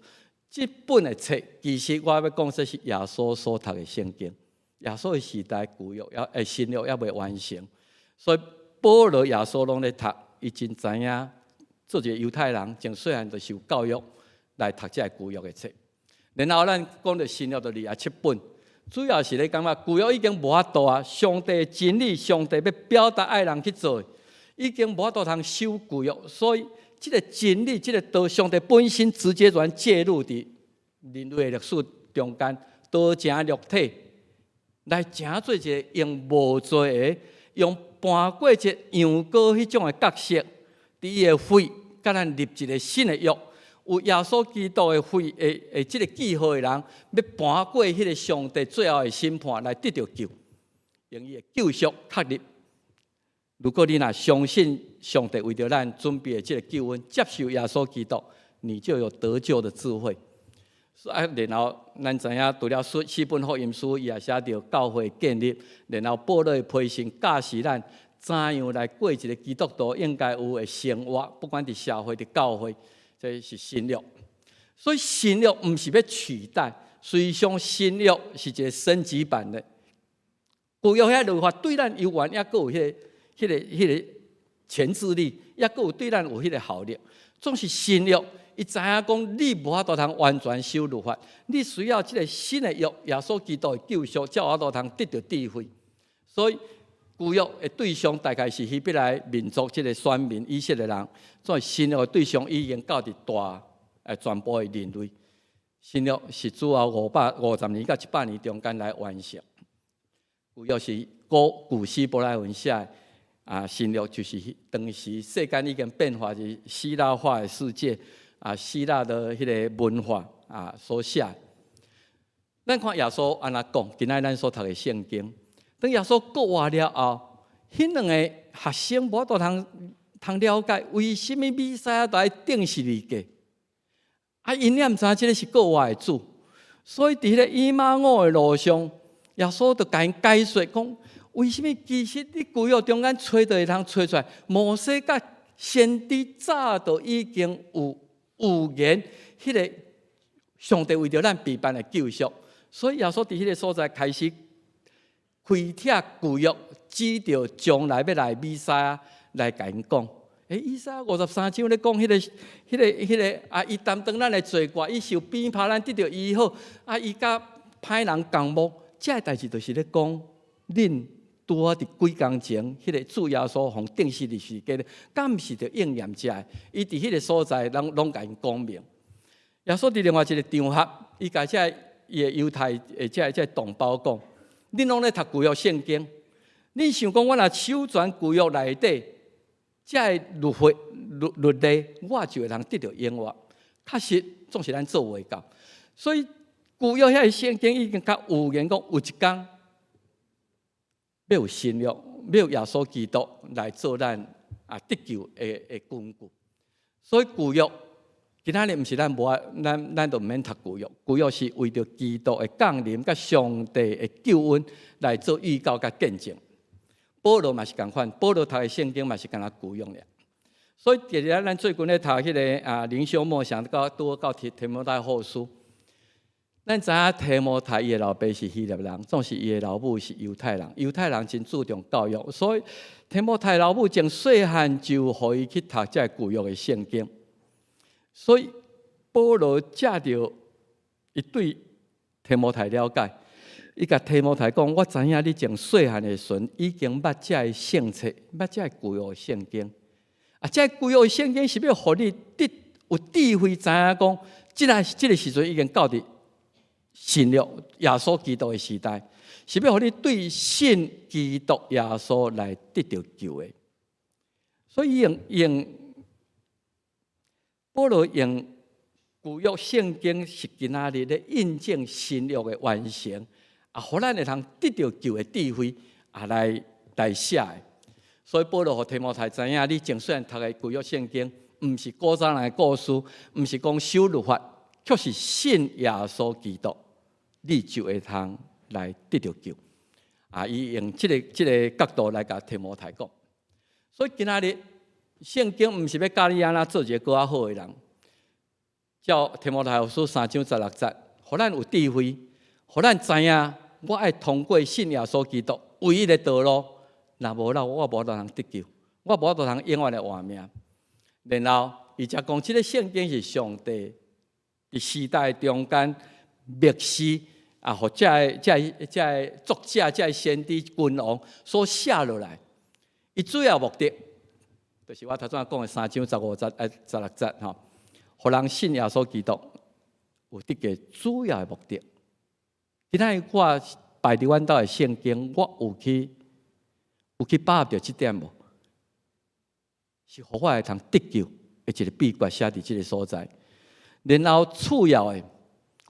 這本的冊其實我欲講說是耶穌所讀的聖經，耶穌的時代舊約猶新約猶未完成，所以保羅、耶穌攏咧讀，伊真知影做一個猶太人，從細漢就受教育來讀這个舊約的冊。然後咱講著新約就27本，主要是咧感覺舊約已經無法度啊，上帝真理，上帝欲表達愛人去做，已經無法度通守舊約，所以這個真理，這个道，上帝本身直接轉介入佇人類的歷史中間，道成肉體來成做一个用無罪的，用搬過一個羊羔彼種的角色，佇伊的血，佮咱立一个新的約。有耶穌基督的血的的這个記號的人，欲跋過彼个上帝最後的審判來得著救，用伊的救贖確立。如果你若相信上帝為著咱準備的這个救恩，接受耶穌基督，你就有得救的智慧。啊，然後咱知影，除了四本福音書，伊也寫著教會建立，然後保羅的批信教示咱怎樣來過一个基督徒應該有的生活，不管佇社會、佇教會。這是新約，所以新約毋是欲取代，實際上新約是一个升級版的。舊約遐律法對咱猶原猶閣有彼个鉗制力，猶閣有對咱有彼个效力。總是新約，伊知影講你無法度通完全守律法，你需要這个新的約，耶穌基督的救贖，才有法度通得著智慧。所以舊約的對象大概是希伯來民族這个選民以色列人，所以新約的對象已經到佇大全部的人類。新約是主後550年到100年中間來完成。舊約是古希伯來文寫的，啊，新約就是當時世間已經變化是希臘化的世界，啊，希臘的彼个文化啊所寫。咱看耶穌按怎講，今仔咱所讀的聖經。當耶穌復活了後，彼兩个學生無法度通了解，為啥物彌賽亞著愛釘十字架？啊，𪜶也毋知影這个是復活的主，所以佇彼个以馬忤的路上，耶穌就共𪜶解說講，為啥物其實你舊約中間揣都會通揣出來，摩西佮先知早就已經有預言，彼个上帝為著咱備辦的救贖，所以耶穌佇彼个所在開始開拆舊約，指著將來欲來彌賽亞來共𪜶講。以賽亞53章咧講彼个啊，伊擔當咱的罪過，伊受鞭打，咱得著醫好。啊，伊佮歹人共墓，這个代誌就是咧講，恁拄仔佇幾工前，彼个主耶穌予釘十字架咧，敢毋是著應驗這个？伊佇彼个所在，攏共𪜶講明。耶穌佇另外一个場合，伊共這个伊的猶太的這个同胞講：恁攏咧讀舊約聖經，恁想講我若守全舊約內底，這个律法律例，我就會通得著永活。確實，總是咱做袂到。所以舊約遐个聖經已經較預言講，有一工欲有新約，欲有耶穌基督來做咱得救的根據。所以舊約今仔日毋是咱無愛，咱就毋免讀舊約。舊約是為著基督的降臨，佮上帝的救恩來做預告佮見證。保羅嘛是仝款，保羅讀的聖經嘛是敢若舊約爾。所以，佇咧咱最近咧讀彼个靈修默想到拄好到提摩太後書，咱知影提摩太伊的老爸是希臘人，總是伊的老母是猶太人。猶太人真注重教育，所以提摩太老母從細漢就予伊去讀這个舊約的聖經。所以保羅藉著伊對提摩太了解，伊共提摩太講：我知影你從細漢的時陣已經捌這个聖冊，捌這个舊約聖經。啊，這个舊約聖經是欲予你得有智慧，知影講，這个時陣已經到佇新約耶穌基督的時代，是欲予你對信基督耶穌來得著救的。所以用保羅用舊約聖經是今仔日咧印證新約的完成，啊，予咱會通得著救的智慧啊來寫的。所以保羅予提摩太知影，你從細漢讀的舊約聖經，毋是古早人的故事，毋是講守律法，卻是信耶穌基督，你就會通來得著救。啊，伊用這个角度來共提摩太講。所以今仔日聖經毋是欲教你按怎做一个閣較好的人。照提摩太後書3章16節，予咱有智慧，予咱知影，我愛通過信耶穌基督唯一的道路。若無啦，我無法度通得救，我無法度通永遠的活命。然後，伊才講，這个聖經是上帝佇時代中間默示啊，予這个作者、這个先知君王所寫落來。伊主要目的，就是我頭先講的3章15節、16節吼，予人信耶穌基督有得個主要的目的。今仔日我擺佇阮兜的聖經，我有去把握著這點無？是予我會通得救，會的一个秘訣寫佇這个所在。然後次要的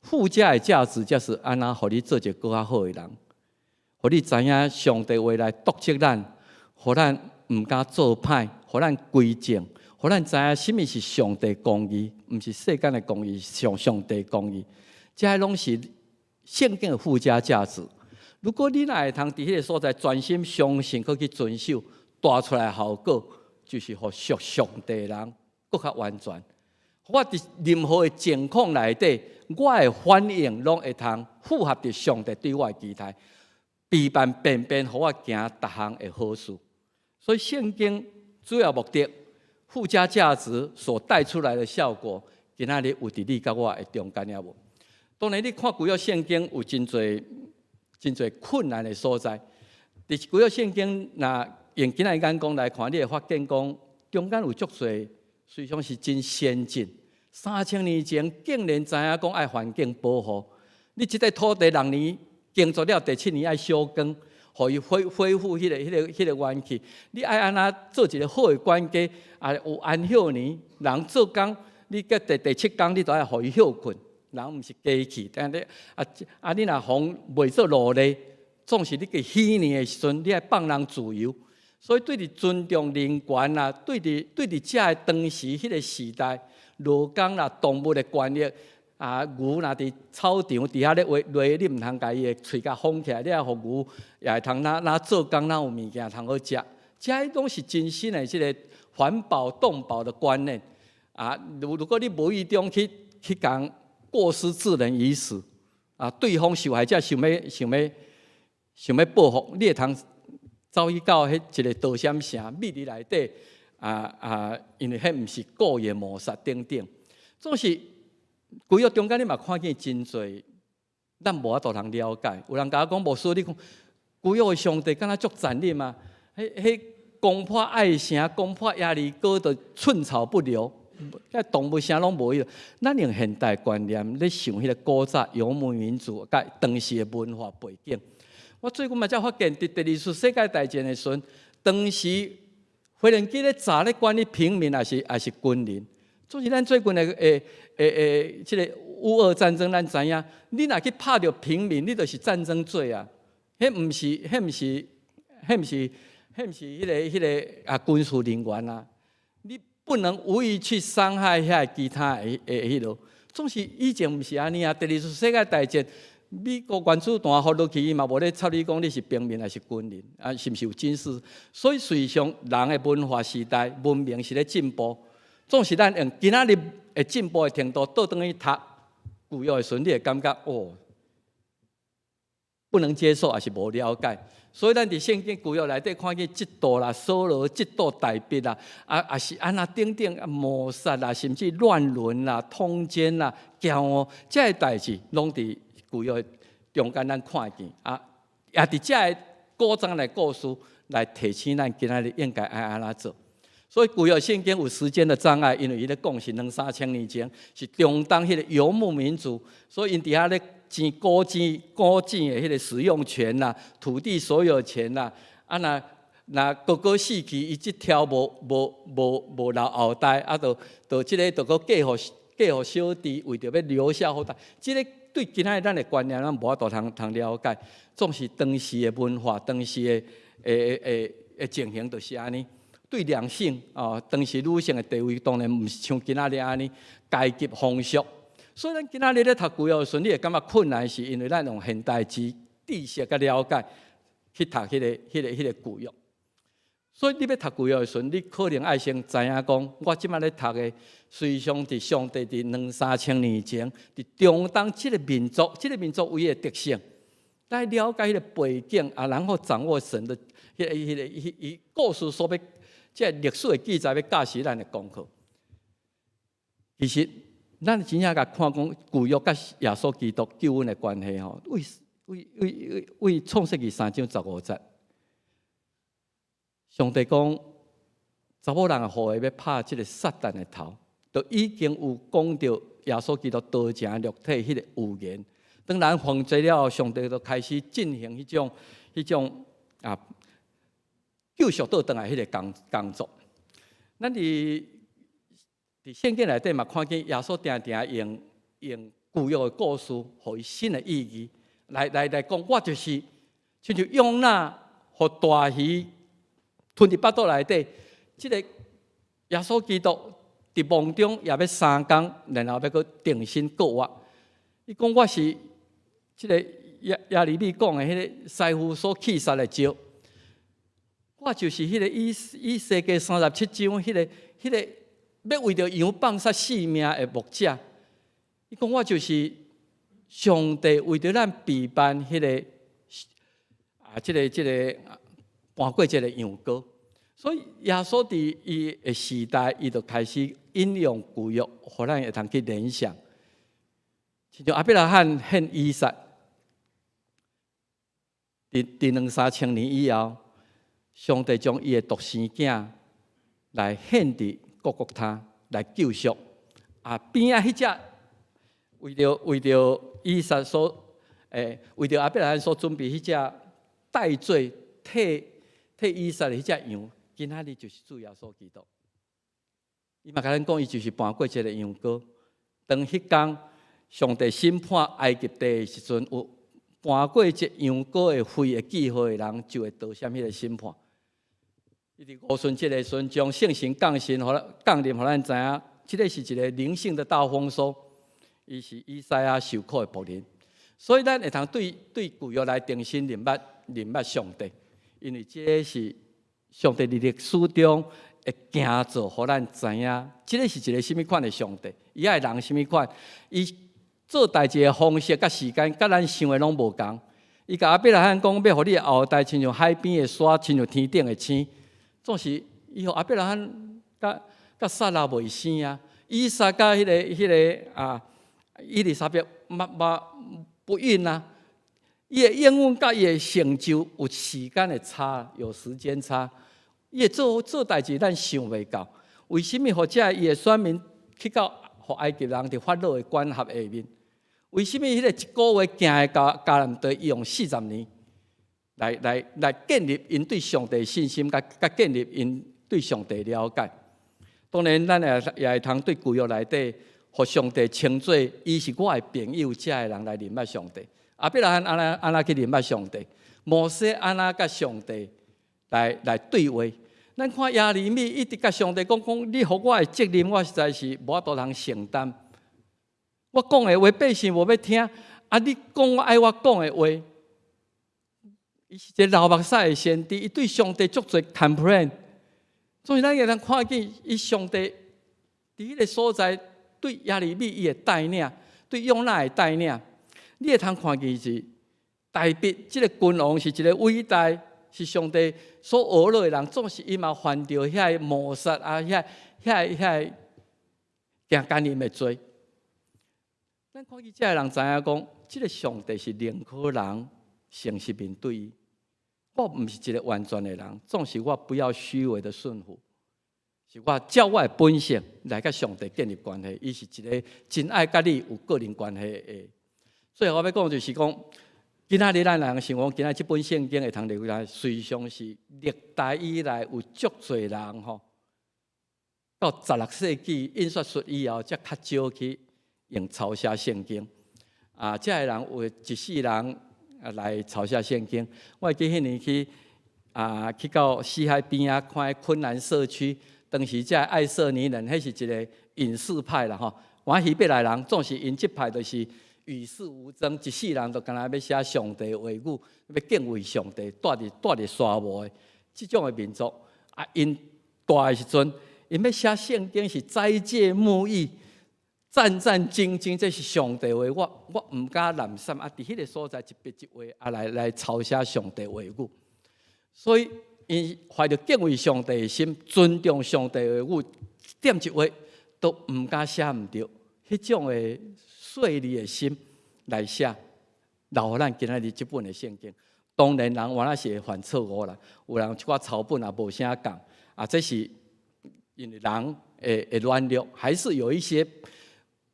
附加的價值，就是按怎予你做一個閣較好的人，予你知影上帝話來督責咱，予咱毋敢做歹，予咱歸正，予咱知影啥物是上帝公義，毋是世間的公義，上帝公義。這攏是聖經的附加價值。如果你若會通佇彼个所在專心相信，閣去遵守，帶出來效果，就是予屬上帝的人閣較完全。我佇任何的情況內底，我的反應攏會通符合佇上帝對我的期待，避辦便便，予我行逐項的好事。所以聖經主要目的、附加價值所帶出來的效果，今仔日有佇你佮我的中間抑無？當然，你看舊約聖經有真濟真濟困難的所在。佇舊約聖經，若用今仔日眼光來看，你會發現講中間有足濟，雖然是真先進。3000年前竟然知影講愛環境保護，你這塊土地6年耕作了，第七年愛休耕，予伊恢復彼个元氣。你愛按怎做一个好的管家？啊，有安息年，人做工，你閣第七工，你都愛予伊歇睏。人毋是機器，但你啊啊，你若予袂做奴隸，總是你去禧年的時陣，你愛放人自由。所以對佇尊重人權啦，對佇遮个當時彼个時代，勞工啦、動物的權益啊，牛若佇草場佇遐咧躼躼，你毋通共伊的喙共封起來，你愛予牛也會通若若做工，若有物件通好食。這攏是真新的這个環保動保的觀念啊！如果你無意中去共過失致人於死啊，對方受害者想欲報復，你會通走去到彼一个刀險城密林內底啊啊，因為彼毋是故意謀殺等等，總是舊約中間你嘛看見真濟，咱無法度通了解。有人共我講，牧師，你講舊約的上帝敢若足殘忍嗎？彼攻破艾城、攻破耶利哥，都寸草不留。遐動物啥攏無伊。咱用現代觀念咧想彼个古早游牧民族佮當時的文化背景。我最近嘛才發現，佇第二次世界大戰的時陣，當時飛行機咧炸咧管你平民抑是軍人。總是咱最近的這个烏俄戰爭，咱知影，你若去拍著平民，你就是戰爭罪啊！彼毋是彼个啊軍事人員啊！你不能無意去傷害遐其他的彼落。總是以前毋是按呢啊！第二次世界大戰，美國原子彈予落去，伊嘛無咧插你講你是平民抑是軍人，啊，是毋是有軍事？所以實際上人的文化時代文明是咧進步，總是咱用今仔日的進步的程度倒轉去讀舊約的時陣，你會感覺哦，不能接受，抑是無了解。所以咱佇聖經舊約內底看見嫉妒啦、掃羅嫉妒大衛啦，啊，抑是按怎等等謀殺啦，甚至亂倫啦、通姦啦、驕傲，這个代誌攏佇舊約中間咱看見啊，也佇這个古早的故事來提醒咱今仔日應該愛按怎做。所以舊約聖經有時間的障礙，因為伊咧講是兩三千年前，是中東彼个游牧民族，所以𪜶佇遐咧爭古井的彼个使用權啦、土地所有權啦，啊若哥哥死去，伊這條無留後代，啊，就這个就閣嫁予小弟，為著欲留下後代，這个對今仔日咱的觀念，咱無法度通了解。總是當時的文化，當時的情形就是按呢。對兩性哦，當時女性的地位當然毋是像今仔日按呢階級風俗。所以咱今仔日咧讀舊約的時陣，你會感覺困難，是因為咱用現代知識佮了解去讀彼个舊約。所以你欲讀舊約的時陣，你可能愛先知影講，我這擺咧讀的，實際上佇上帝佇兩三千年前，佇中東這个民族，這个民族有伊的特性，來了解彼个背景啊，然後掌握神的彼个伊故事所欲，這歷史的記載欲教示咱的功課。其實，咱真正共看講舊約佮耶穌基督救恩的關係吼，為創世記3章15節，上帝講查某人的後裔欲拍這个撒旦的頭，就已經有講著耶穌基督道成肉體彼个預言。當人犯罪了後，上帝就開始進行彼種啊救贖倒轉來彼个工作。咱佇佇聖經內底嘛，看見耶穌定定用舊約的故事，予伊新的意義來講，我就是親像約拿予大魚吞佇腹肚內底，這个耶穌基督佇夢中也欲3工，然後欲閣重新復活。伊講我是這个耶利米講的彼个師傅所棄殺的石，我就是彼个以西結37章彼个欲為著羊放殺性命的牧者。伊講我就是上帝為著咱備辦彼个啊，這个盤過節的羊羔。所以耶穌佇伊的時代，伊就開始引用舊約，予咱會通去聯想。親像亞伯拉罕獻以撒，佇兩三千年以後，上帝將伊的獨生囝來獻佇各各他來救贖。啊，邊仔彼隻為著以撒所，為著亞伯拉罕所準備彼隻代罪替以撒的彼隻羊，今仔日就是主耶穌基督。伊嘛共咱講，伊就是盤過節的羊羔。當彼工上帝審判埃及地的時陣，有盤過節羊羔的血的記號的人，就會逃閃彼個審判。伊佇五旬節的時陣，將聖神降臨，予咱降臨，予咱知影，這个是一个靈性的大豐收。伊是以賽亞受苦的僕人，所以咱會通對舊約來重新認捌上帝，因為這个是上帝佇歷史中會行做，予咱知影，這个是一个啥物款的上帝，伊愛人啥物款，伊做代誌的方式佮時間，佮咱想的攏無仝。伊共亞伯拉罕講，欲予你的後代親像海邊的沙，親像天頂的星，總是伊予亞伯拉罕佮撒拉未生啊，以撒佮彼个啊伊麗莎白嘛不孕啊，伊的應允佮伊的成就有時間的差，有時間差。伊會做代誌，咱想袂到。為啥物予這伊的選民去到予埃及人佇法老的管轄下面？為啥物彼个一个月行會到迦南地，伊用40年來建立𪜶對上帝信心，佮建立𪜶對上帝了解？當然，咱也會通對舊約內底，予上帝稱做伊是我的朋友，這个人來認捌上帝。亞伯拉罕按怎去認捌上帝？摩西按怎佮上帝來對話？咱看耶利米一直共上帝講講，你予我的責任，我實在是無法度通承擔。我講的話，百姓無欲聽，啊！你講我愛我講的話，伊是一个流目屎的先知，伊對上帝足濟 complain。所以咱會通看見，伊上帝佇彼个所在對耶利米伊的帶領，對約拿的帶領，你會通看見是大衛這个君王是一个偉大，是上帝所呵咾的人，總是伊嘛犯著遐个謀殺啊，遐个行姦淫的罪。咱看見這个人知影講，這个上帝是寧可人誠實面對伊。我毋是一个完全的人，總是我不要虛偽的順服，是我照我的本性來佮上帝建立關係。伊是一个真愛佮你有個人關係的。最後我欲講就是講，今仔日咱人想講，今仔這本聖經會通留來，實際上是歷代以來有足濟人吼，到16世紀印刷術以後，才較少去用抄寫聖經。啊，這个人有一世人來抄寫聖經。我會記彼年去到死海邊仔看昆蘭社區，當時這愛色尼人，彼是一个隱士派啦吼。原希伯來人總是𪜶這派就是與世無爭，一世人就干焦欲寫上帝話語，欲敬畏上帝，蹛佇沙漠的這種的民族。啊，𪜶大的時陣，𪜶欲寫聖經是齋戒沐浴，戰戰兢兢，這是上帝話，我毋敢濫散啊！佇彼个所在一筆一畫啊，來抄寫上帝話語。所以，𪜶懷著敬畏上帝的心，尊重上帝話語，一點一畫都毋敢寫毋著。彼種的細膩的心來寫，留予咱今仔日這本的聖經。當然，人原來是會犯錯誤啦，有人一寡抄本也無啥仝啊，這是因為人的軟弱，還是有一些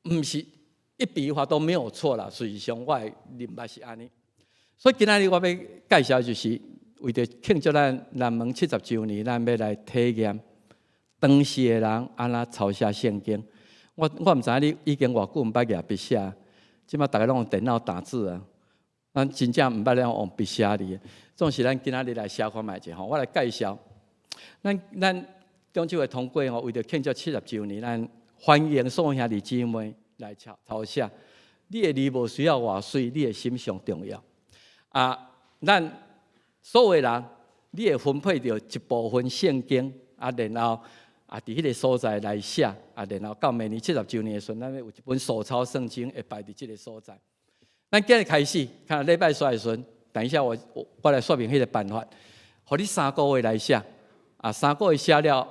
毋是一筆一畫都沒有錯啦。事實上，我的認捌是按呢。所以今仔日我欲介紹，就是為著慶祝咱南門70週年，咱欲來體驗當時的人按怎抄寫聖經？我毋知影你已經偌久毋捌舉筆寫，這馬逐家攏用電腦打字啊。咱真正毋捌咧用筆寫字。總是咱今仔日來寫看覓者吼，我來介紹。咱中秋會通過吼，為著慶祝70週年，咱歡迎所有兄弟姊妹來抄寫。你的字無需要偌媠，你的心上重要。啊，咱所有人，你會分配著一部分聖經，啊，然後啊，佇彼个所在來寫，啊，然後到明年七十週年的時陣，咱有一本手抄聖經會擺佇這个所在。咱今日開始，看禮拜煞的時陣，等一下我來說明彼个辦法，予你三個月來寫，啊，三個月寫了，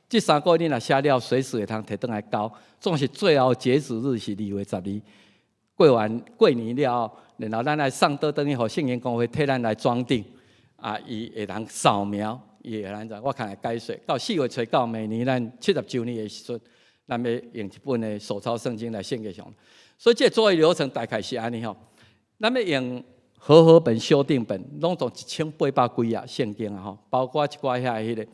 這三個月你若寫了，隨時會通提轉來交。總是最後截止日是2月12，過完過年了後，然後咱來送倒轉去，予聖經公會替咱來裝訂，啊，伊會通掃描。伊會咱我看來解說，到4月初到明年咱七十週年的時陣，咱欲用一本的手抄聖經來獻給上帝。所以這个作業流程大概是按呢吼。咱欲用和合本修訂本，攏總1800幾頁聖經啊吼，包括一寡遐彼个，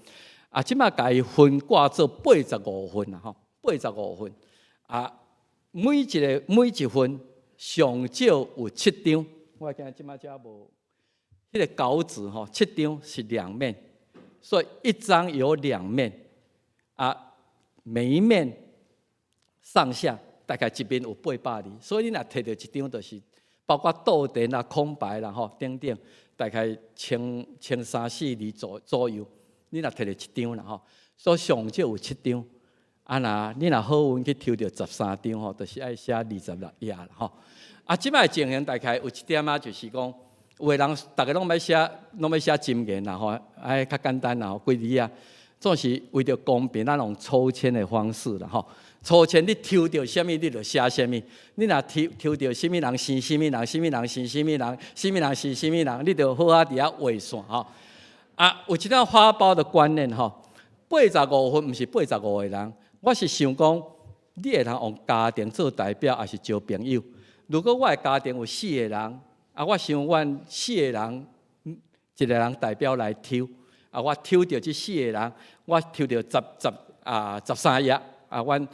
啊，這馬共伊分割做八十五份啊吼，八十五份啊，每一份上少有七張。我今這馬遮無，彼个稿紙吼，七張是兩面。所以一張有兩面，啊，每一面上下大概一面有800字，所以你若提著一張，就是包括逗點啊、空白啦吼等等，大概千三四字左右。你若提著一張啦吼，所以上少有七張。啊，若你若好運去抽著13張吼，就是愛寫26頁啦吼。啊，這擺情形大概有一點仔，就是講，有的人逐家攏欲寫，攏欲寫箴言啦吼，愛較簡單啦吼，幾字啊，總是為著公平，咱用抽籤的方式啦吼。抽籤你抽著啥物，你就寫啥物。你若抽著啥物人生啥物人，啥物人生啥物人，啥物人生啥物人，你就好好佇遐畫線吼。啊，有一種發包的觀念吼，八十五份毋是八十五個人，我是想講，你會通用家庭做代表，抑是招朋友。如果我的家庭有四個人，啊，我想阮四個人，一個人代表來抽，啊，我抽著這四個人，我抽著13頁，啊，阮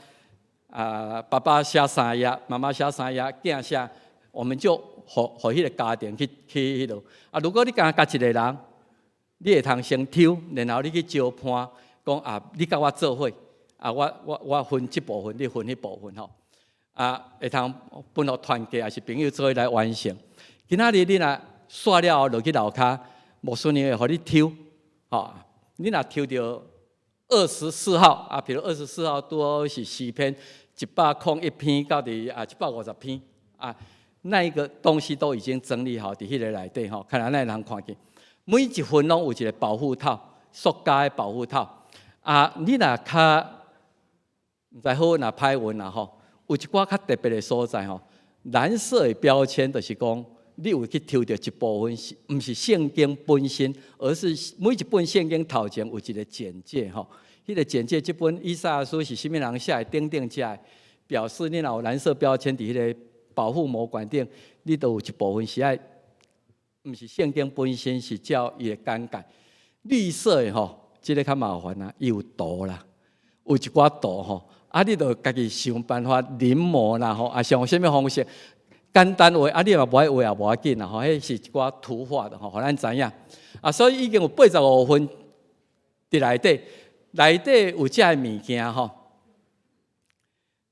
啊爸爸寫三頁，媽媽寫三頁，囝寫，我們就予彼个家庭去彼落。啊，如果你干焦一個人，你會通先抽，然後你去招伴，講啊，你佮我做伙，啊，我分這部分，你分彼部分吼。啊，會通分予團契，抑是朋友做伙來完成。今仔日你若煞了後落去樓跤，牧師娘會予你抽，吼，你若抽著24號啊，比如二十四號拄好是詩篇101篇到佇啊150篇啊，那一個東西都已經整理好佇彼个內底吼，看來咱會通看見。每一份攏有一個保護套，塑膠的保護套。啊，你若較毋知好運抑歹運啦吼，有一寡較特別的所在吼，藍色的標籤就是講，你有去抽著一部分是，毋是聖經本身，而是每一本聖經頭前有一個簡介吼。彼个簡介，這本以賽亞書是啥物人寫的，等等遮的，表示你若有藍色標籤佇彼个保護膜管頂，你都有一部分是愛，毋是聖經本身，是照伊的簡介。綠色的吼，這个較麻煩啊，伊有圖啦，有一寡圖吼，啊，你著家己想辦法臨摹啦吼，啊，想啥物方式？簡單畫，啊，你若無愛畫也無要緊啦吼，彼是一寡圖畫的吼，予咱知影。啊，所以已經有八十五份佇內底，內底有這个物件吼。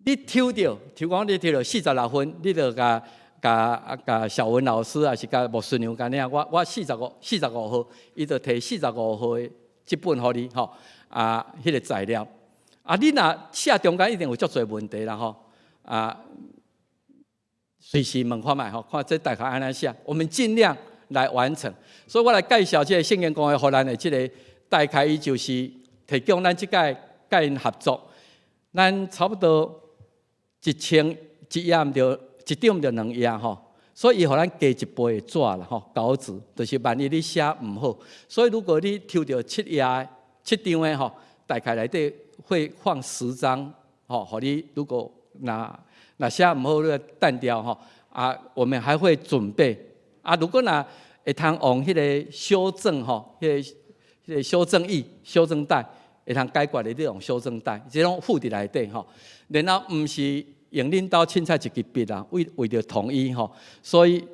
你抽著，抽講你抽著46份，你著共小文老師，抑是共牧師娘講爾，我45號，伊就提四十五號的這本予你吼，啊，彼个材料。啊，你若寫中間一定有足濟問題啦吼，啊。隨時問看覓吼，看這大概按怎寫，我們盡量來完成。所以我來介紹這个聖經公會予咱的這个，大概伊就是提供咱這屆佮𪜶合作，咱差不多1001頁毋著一張毋著兩頁吼，所以伊予咱加一倍的紙啦吼，稿紙，就是萬一你寫毋好，所以如果你抽著七頁七張的吼，大概內底會放10張吼，予你如果若寫毋好，你單調吼。啊，我們還會準備啊，如果若會通用彼个修正吼，彼个修正液、修正帶，會通解決的，你用修正帶，這攏附佇內底吼。然後毋是用恁兜凊彩一支筆啦，為著統一吼，所以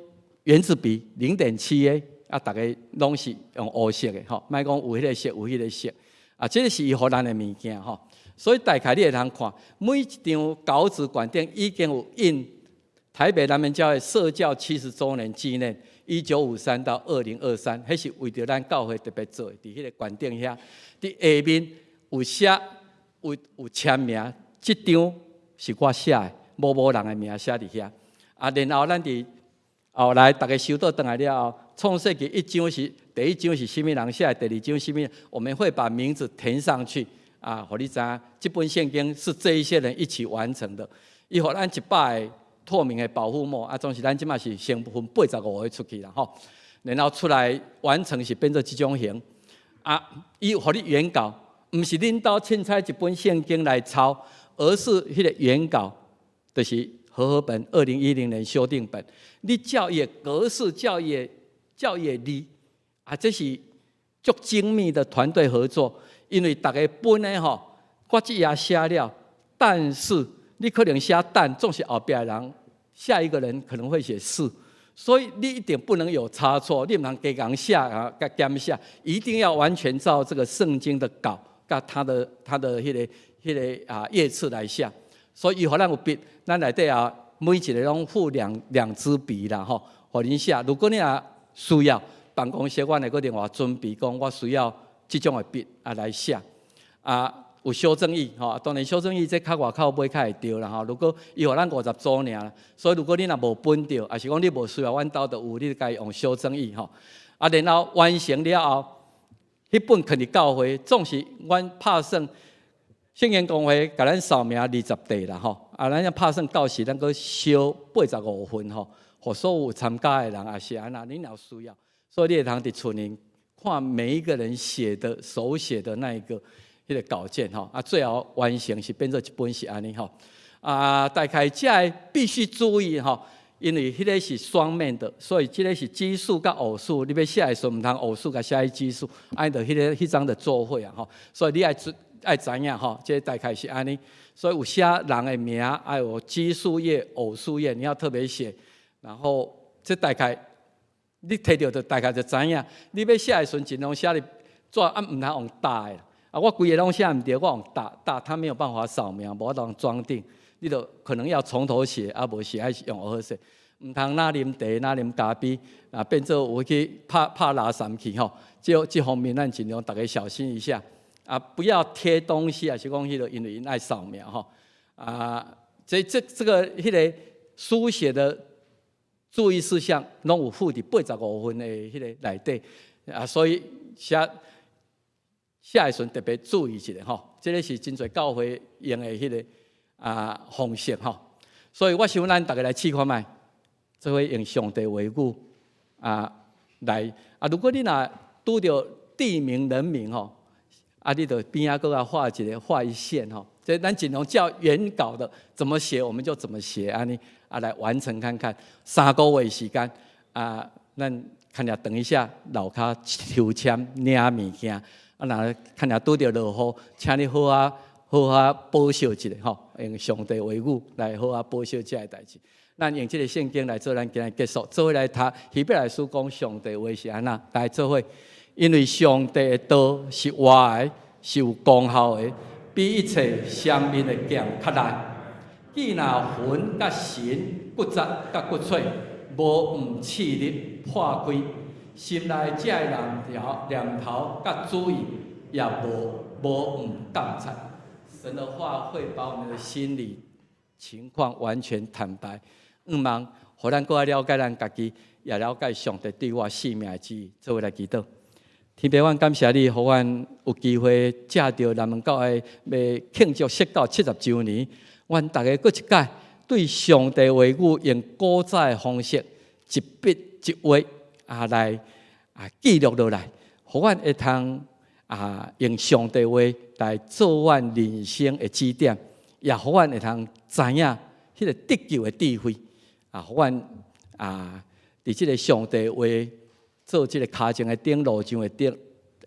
原子筆0.7的，啊，逐家攏是用烏色的吼，莫講有彼个色有彼个色，啊，這个是伊予咱的物件吼。所以大概你會通看，每一張稿紙館頂已經有印台北南門教會設教70週年紀念，1953到2023，彼是為著咱教會特別做的，佇彼个館頂遐，佇下面有寫有簽名，這張是我寫的，某某人的名寫佇遐。啊，然後咱佇後來逐家收倒轉來了後，創世記一章是第一章是啥物人寫的，第二章啥物，我們會把名字填上去。啊，予你知影，這本聖經是這一些人一起完成的。伊予咱100個透明的保護膜，啊，總是咱這馬是先分85個出去啦，吼。然後出來完成是變做這種型。啊，伊予你原稿，毋是恁兜凊彩一本聖經來抄，而是彼个原稿，就是和合本2010年修訂本。你照伊的格式，照伊的字，啊，這是足精密的團隊合作。因為逐家本的吼，我這頁寫了，但是你可能寫但，總是後壁的人，下一個人可能會寫是，所以你一定不能有差錯，你毋通加仝寫啊，共減寫，一定要完全照這個聖經的稿，佮他的彼个頁次來寫。所以伊予咱有筆，咱內底啊，每一个攏附兩支筆啦吼，予恁寫。如果你若需要，辦公室阮會閣另外準備，講我需要這種的筆啊來寫。啊，有修正液吼，當然修正液這較外口買較會著啦吼。如果伊予咱50組爾，所以如果你若無分著，抑是講你無需要，阮兜就有，你家用修正液吼。啊，然後完成了後，彼本囥佇教會，總是阮拍算聖經公會共咱掃描20塊啦吼。啊，咱拍算到時咱閣燒85份吼，予所有參加的人也是按呢，你若有需要，所以你會通佇厝裡看每一個人寫的手寫的那一個彼个稿件吼，啊，最後完成是變做一本是按呢吼。啊，大概這个必須注意吼，因為彼个是雙面的，所以這个是奇數佮偶數，你欲寫的時陣毋通偶數共寫去奇數，按呢就彼个彼張就作廢啊吼。所以你愛知影吼，這个大概是按呢。所以有寫人的名，愛有奇數頁、偶數頁，你要特別寫。然後這大概你提著就大概就知影，你欲寫的時陣盡量寫佇紙啊，毋通用貼的。啊，我規个攏寫毋著，我用貼貼，它沒有辦法掃描，無法度裝訂，你就可能要從頭寫，啊，無寫愛用烏色，毋通若啉茶，若啉咖啡，啊，變做有去拍拍垃圾去吼。這方面咱盡量逐家小心一下，啊，不要貼東西啊，是講彼个，因為𪜶愛掃描吼。啊，這個彼个書寫的注意事項，攏有附佇85份的彼个內底，啊，所以寫寫的時陣特別注意一下吼，這个是真濟教會用的彼个方式吼，所以我想咱逐家來試看覓，做伙用上帝話語啊來啊，如果你若拄著地名人名吼，啊，你就邊仔閣共畫一个畫一線吼，這咱盡量照原稿的怎麼寫，我們就怎麼寫按呢啊來完成看看，3個月時間啊，咱看下等一下樓跤抽籤領物件。啊，若看若拄著落雨，請你好好好好保守一下吼，用上帝話語來好好保守這个代誌。咱用這个聖經來做咱今日結束，做伙來讀希伯來書講上帝話是按怎來做伙，因為上帝的道是活的，是有功效的，比一切雙面的劍較利。既若魂佮神、骨節佮骨髓，無毋刺入破開。心內這个念頭佮主意也無毋鑒察。神的話會把我們的心理情況完全坦白，向望，予咱閣較了解咱家己，也了解上帝對我生命的旨意。做伙來祈禱。天父，阮感謝你，予阮有機會藉著南門教會欲慶祝設教70週年，阮逐家閣一擺對上帝話語用古早的方式，一筆一畫啊來記錄落來，予阮會通用上帝話來做阮人生的指點，也予阮會通知影彼个得救的智慧啊，予阮佇這个上帝話做這个跤前的燈、路上的燈。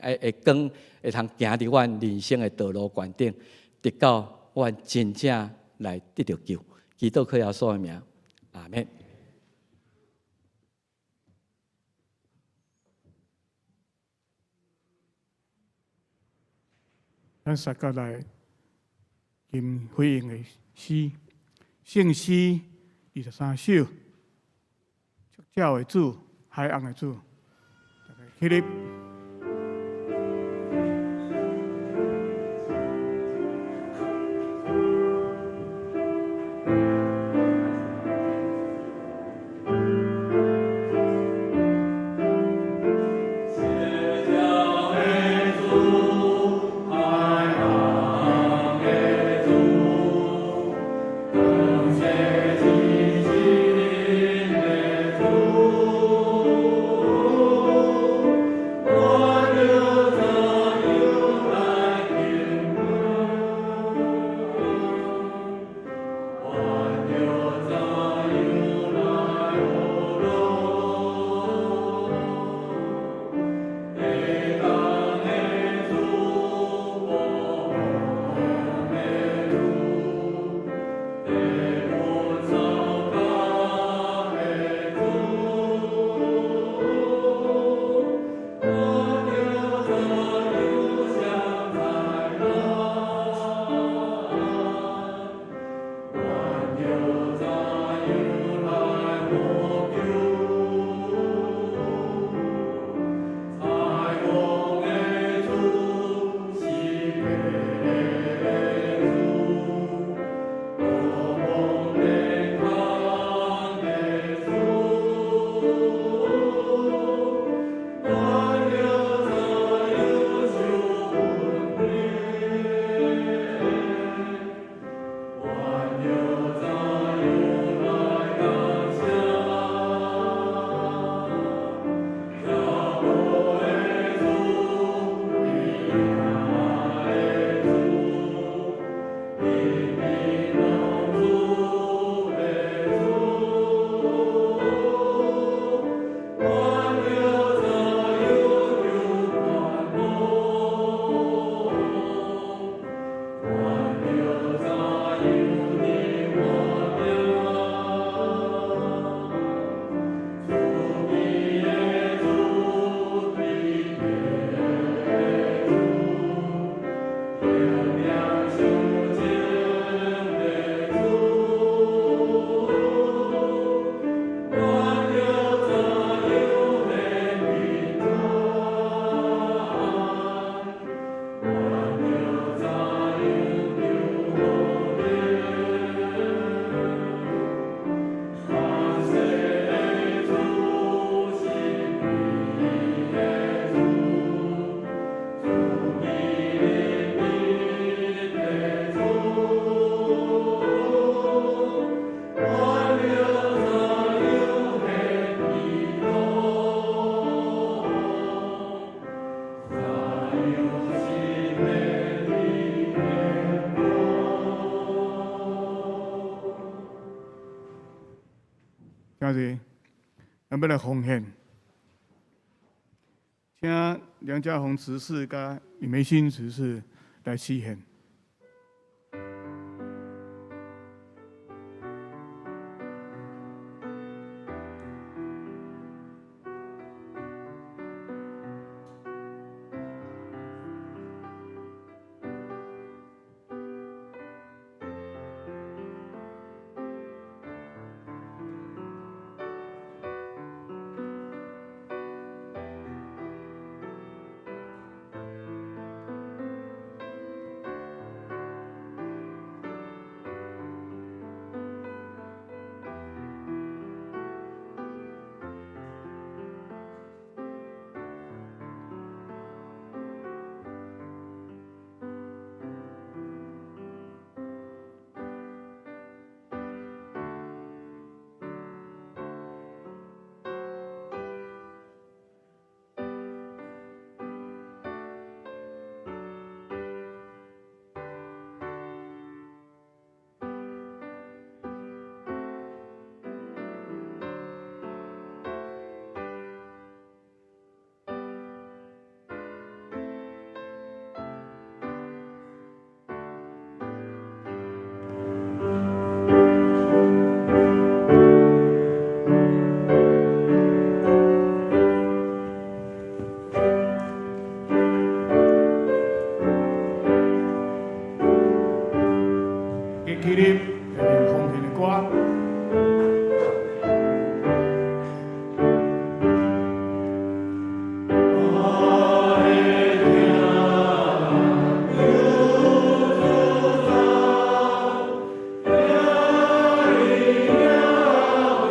的光，會通行佇阮人生的道路懸頂，直到阮真正來得著救。祈禱靠耶穌的名，阿們。咱三個來吟回應的詩，聖詩23首，赤爪的主，海岸的主，大家起立。兄弟，咱欲來奉獻，請梁家宏執事佮李梅欣執事來司獻。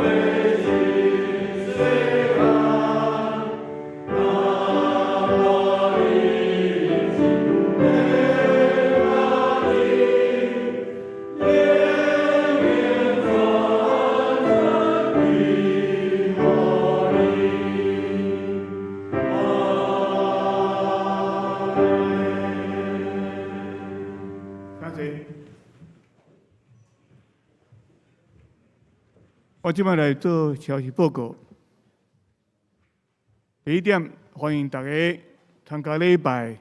請坐。我這擺來做消息報告。第一點，歡迎大家參加禮拜。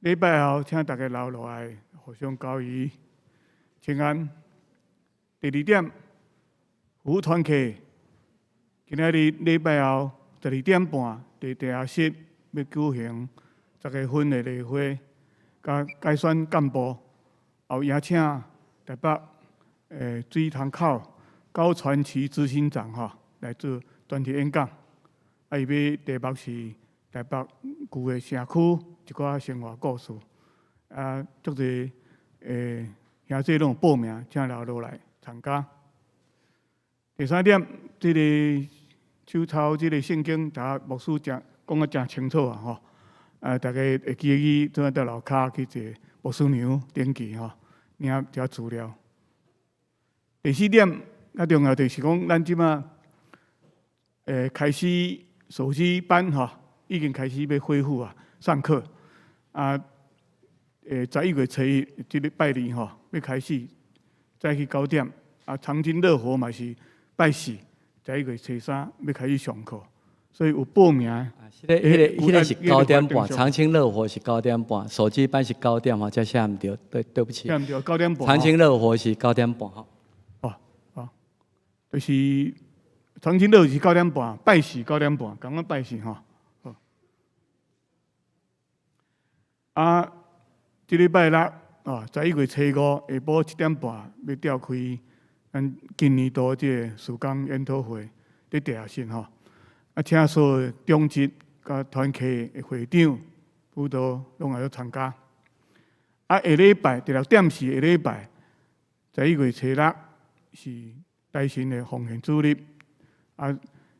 禮拜後，請大家留落來互相交誼、請安。第二點，服務團契今仔日禮拜後12點半，佇地下室欲舉行十個分的例會，佮改選幹部，也有邀請台北水塘口高傳奇執行長吼來做專題演講。啊，伊欲題目是台北舊的城區一寡生活故事。啊，足濟兄弟攏有報名，請留落來參加。第三點，這个手抄這个聖經，逐牧師誠講得誠清楚啊吼。啊，大家會記去，轉到樓跤去坐牧師娘登記吼，領這資料。第四點，較重要就是講，咱這馬開始手機班吼，已經開始欲恢復啊，上課啊。11月初一，這个拜二吼，欲開始早起9點啊，長青樂活嘛是拜四，11月初三欲開始上課，所以有報名。彼个是9點半，長青樂活是九點半，手機班是九點吼，這寫毋對，對，對不起。寫毋對，九點半。長青樂活是九點半吼。哦哦，就是長青樂是九點半，拜四九點半，仝款拜四吼。啊，這禮拜六啊，11月初五下晡7點半欲召開咱今年度這个事工研討會，佇地下室吼。啊，請所有長執佮團契的會長、輔導攏會當參加。啊，下禮拜第六點是下禮拜11月初六是大神的奉獻主日。啊，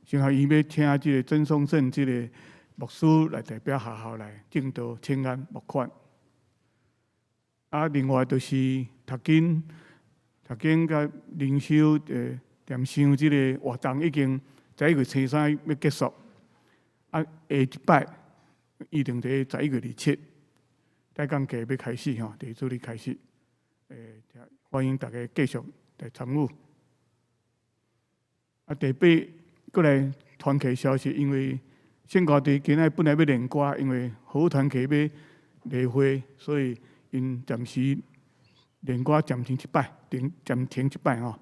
神學院欲請這个曾松勝這个牧師來代表學校來證道、請安、募款。啊，另外就是讀經、讀經佮靈修念想這个活動已經11月初三欲結束。啊，下一擺預定佇11月27，大講期欲開始吼，佇主日開始。歡迎大家繼續來參與。啊，第八，閣來團契消息，因為聖歌隊今仔本來欲練歌，因為好團契欲例會，所以𪜶暫時練歌暫停一擺，停暫停一擺吼。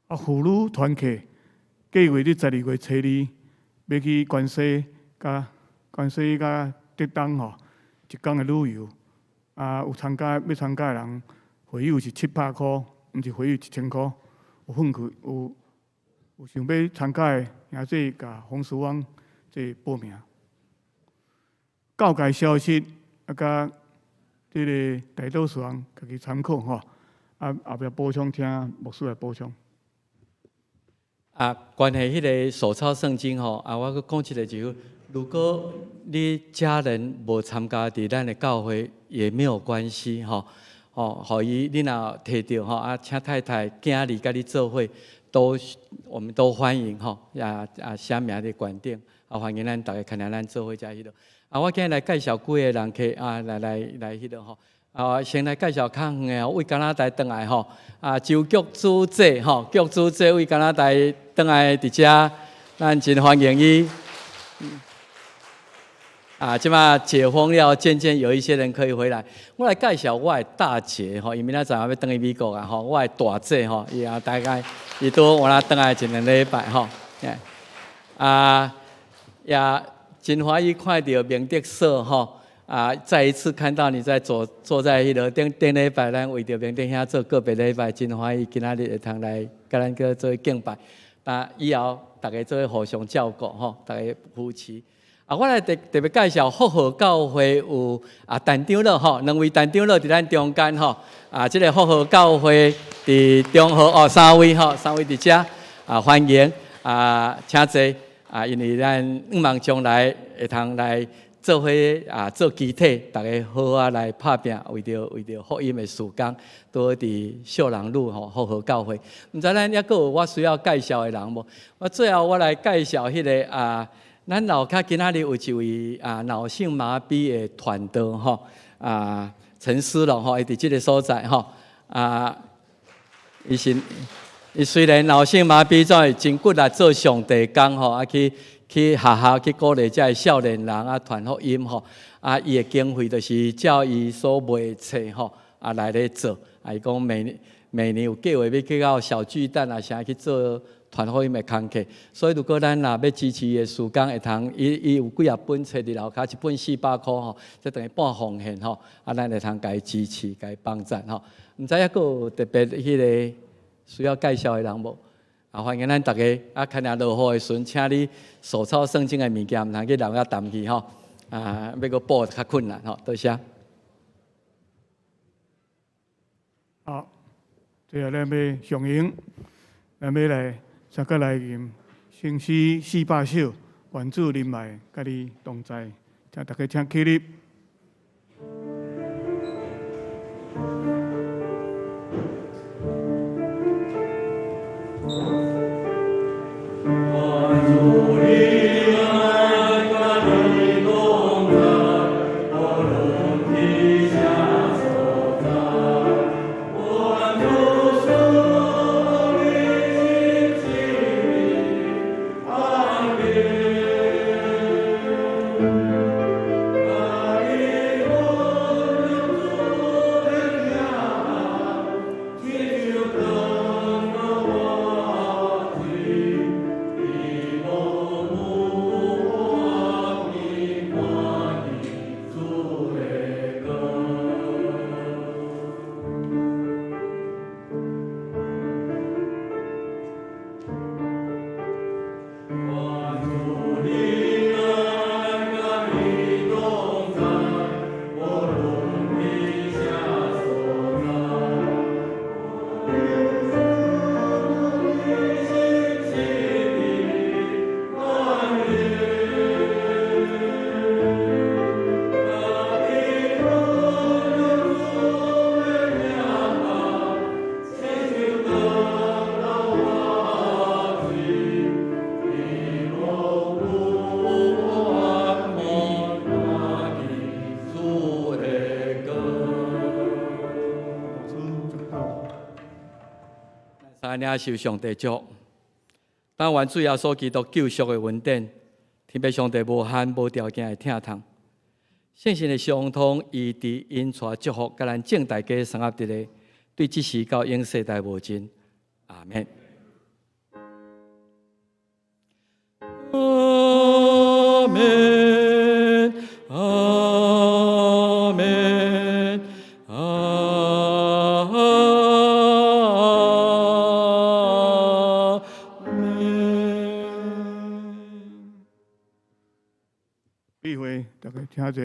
啊，婦女團契計劃佇12月初二欲去關西佮關西佮竹東吼一工的旅遊。啊，有參加欲參加的人，會友是700箍，毋是會友1000箍。有興趣有有想欲參加的，兄弟共洪淑芳這報名。教界消息啊，佮這个大多數人家己參考吼。啊，後壁補充，請牧師來補充。啊，關於彼个手抄聖經吼，啊，我閣講一个就是，如果你家人無參加佇咱的教會，也沒有關係吼。吼，予伊你若提著吼，啊，請太太、囝兒佮你做伙，都我們都歡迎吼。啊啊，寫名佇館頂，啊，歡迎咱逐家牽來咱做伙遮彼落。啊，我今日來介紹幾个人客啊，來來來彼落吼。啊，先來介紹較遠的，為加拿大轉來吼。啊，周菊主姐吼，菊主姐為加拿大轉來佇遮，咱真歡迎伊。啊，這馬解封了，漸漸有一些人可以回來。我來介紹我的大姐吼，伊明仔載欲轉去美國啊吼，我的大姐吼，伊也大概伊拄我來轉來一兩禮拜吼。啊，也真歡喜看著明德嫂吼。啊！再一次看到你在坐坐在彼个頂頂禮拜，咱為著明德兄做個別禮拜，真歡喜今仔日會通來佮咱閣做敬拜。啊，以後逐家做伙互相照顧吼，逐家扶持。啊，我來特特別介紹福和教會有啊陳長老吼，兩位陳長老佇咱中間吼。啊，這个福和教會佇中和哦，三位吼，三位佇遮。啊，歡迎啊，請坐啊，因為咱向望將來會通來做伙啊，做肢體，逐家好好來拍拚，為著福音的事工，都佇秀朗路吼復和教會。毋知咱猶閣有我需要介紹的人無？我最後我來介紹彼个啊，咱樓跤今仔日有一位啊腦性麻痹的傳道吼啊陳思龍吼，伊佇這个所在吼啊，伊雖然腦性麻痹，總會真骨力做上帝工吼，啊去學校去鼓勵遮个少年人啊傳福音吼，啊伊的經費就是照伊所賣冊吼啊來咧做，啊伊講每年有計劃欲去到小巨蛋啊啥去做傳福音的工課，所以如果咱若欲支持伊的事工，會通伊有幾仔本冊佇樓跤，一本400箍吼，這等於半奉獻吼，啊咱會通共伊支持，共伊幫贊吼。毋知猶閣有特別彼个需要介紹的人無？啊，歡迎咱逐家啊，牽若落雨的時陣，請你手抄聖經的物件，毋通去留遐澹去吼。啊，欲閣補較困難吼，多謝。好，最後咱欲上映，咱欲來相佮來吟聖詩400首，願主臨來，佮你同在，請大家請起立。領受上帝祝福，但願主耶穌基督救贖的恩典，天父上帝無限無條件的疼痛，聖神的相通，伊佇引帶祝福，佮咱眾大家相合佇咧，對這時到永世代無盡。阿們。阿們，阿們，阿們。閉會，大家請坐。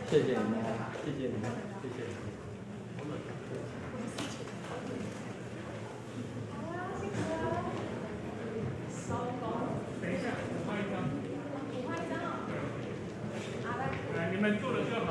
謝謝你們，謝謝你們，謝謝你們。收工。等一下，我拍一張。我拍一張哦。好來。來，你們坐了就好。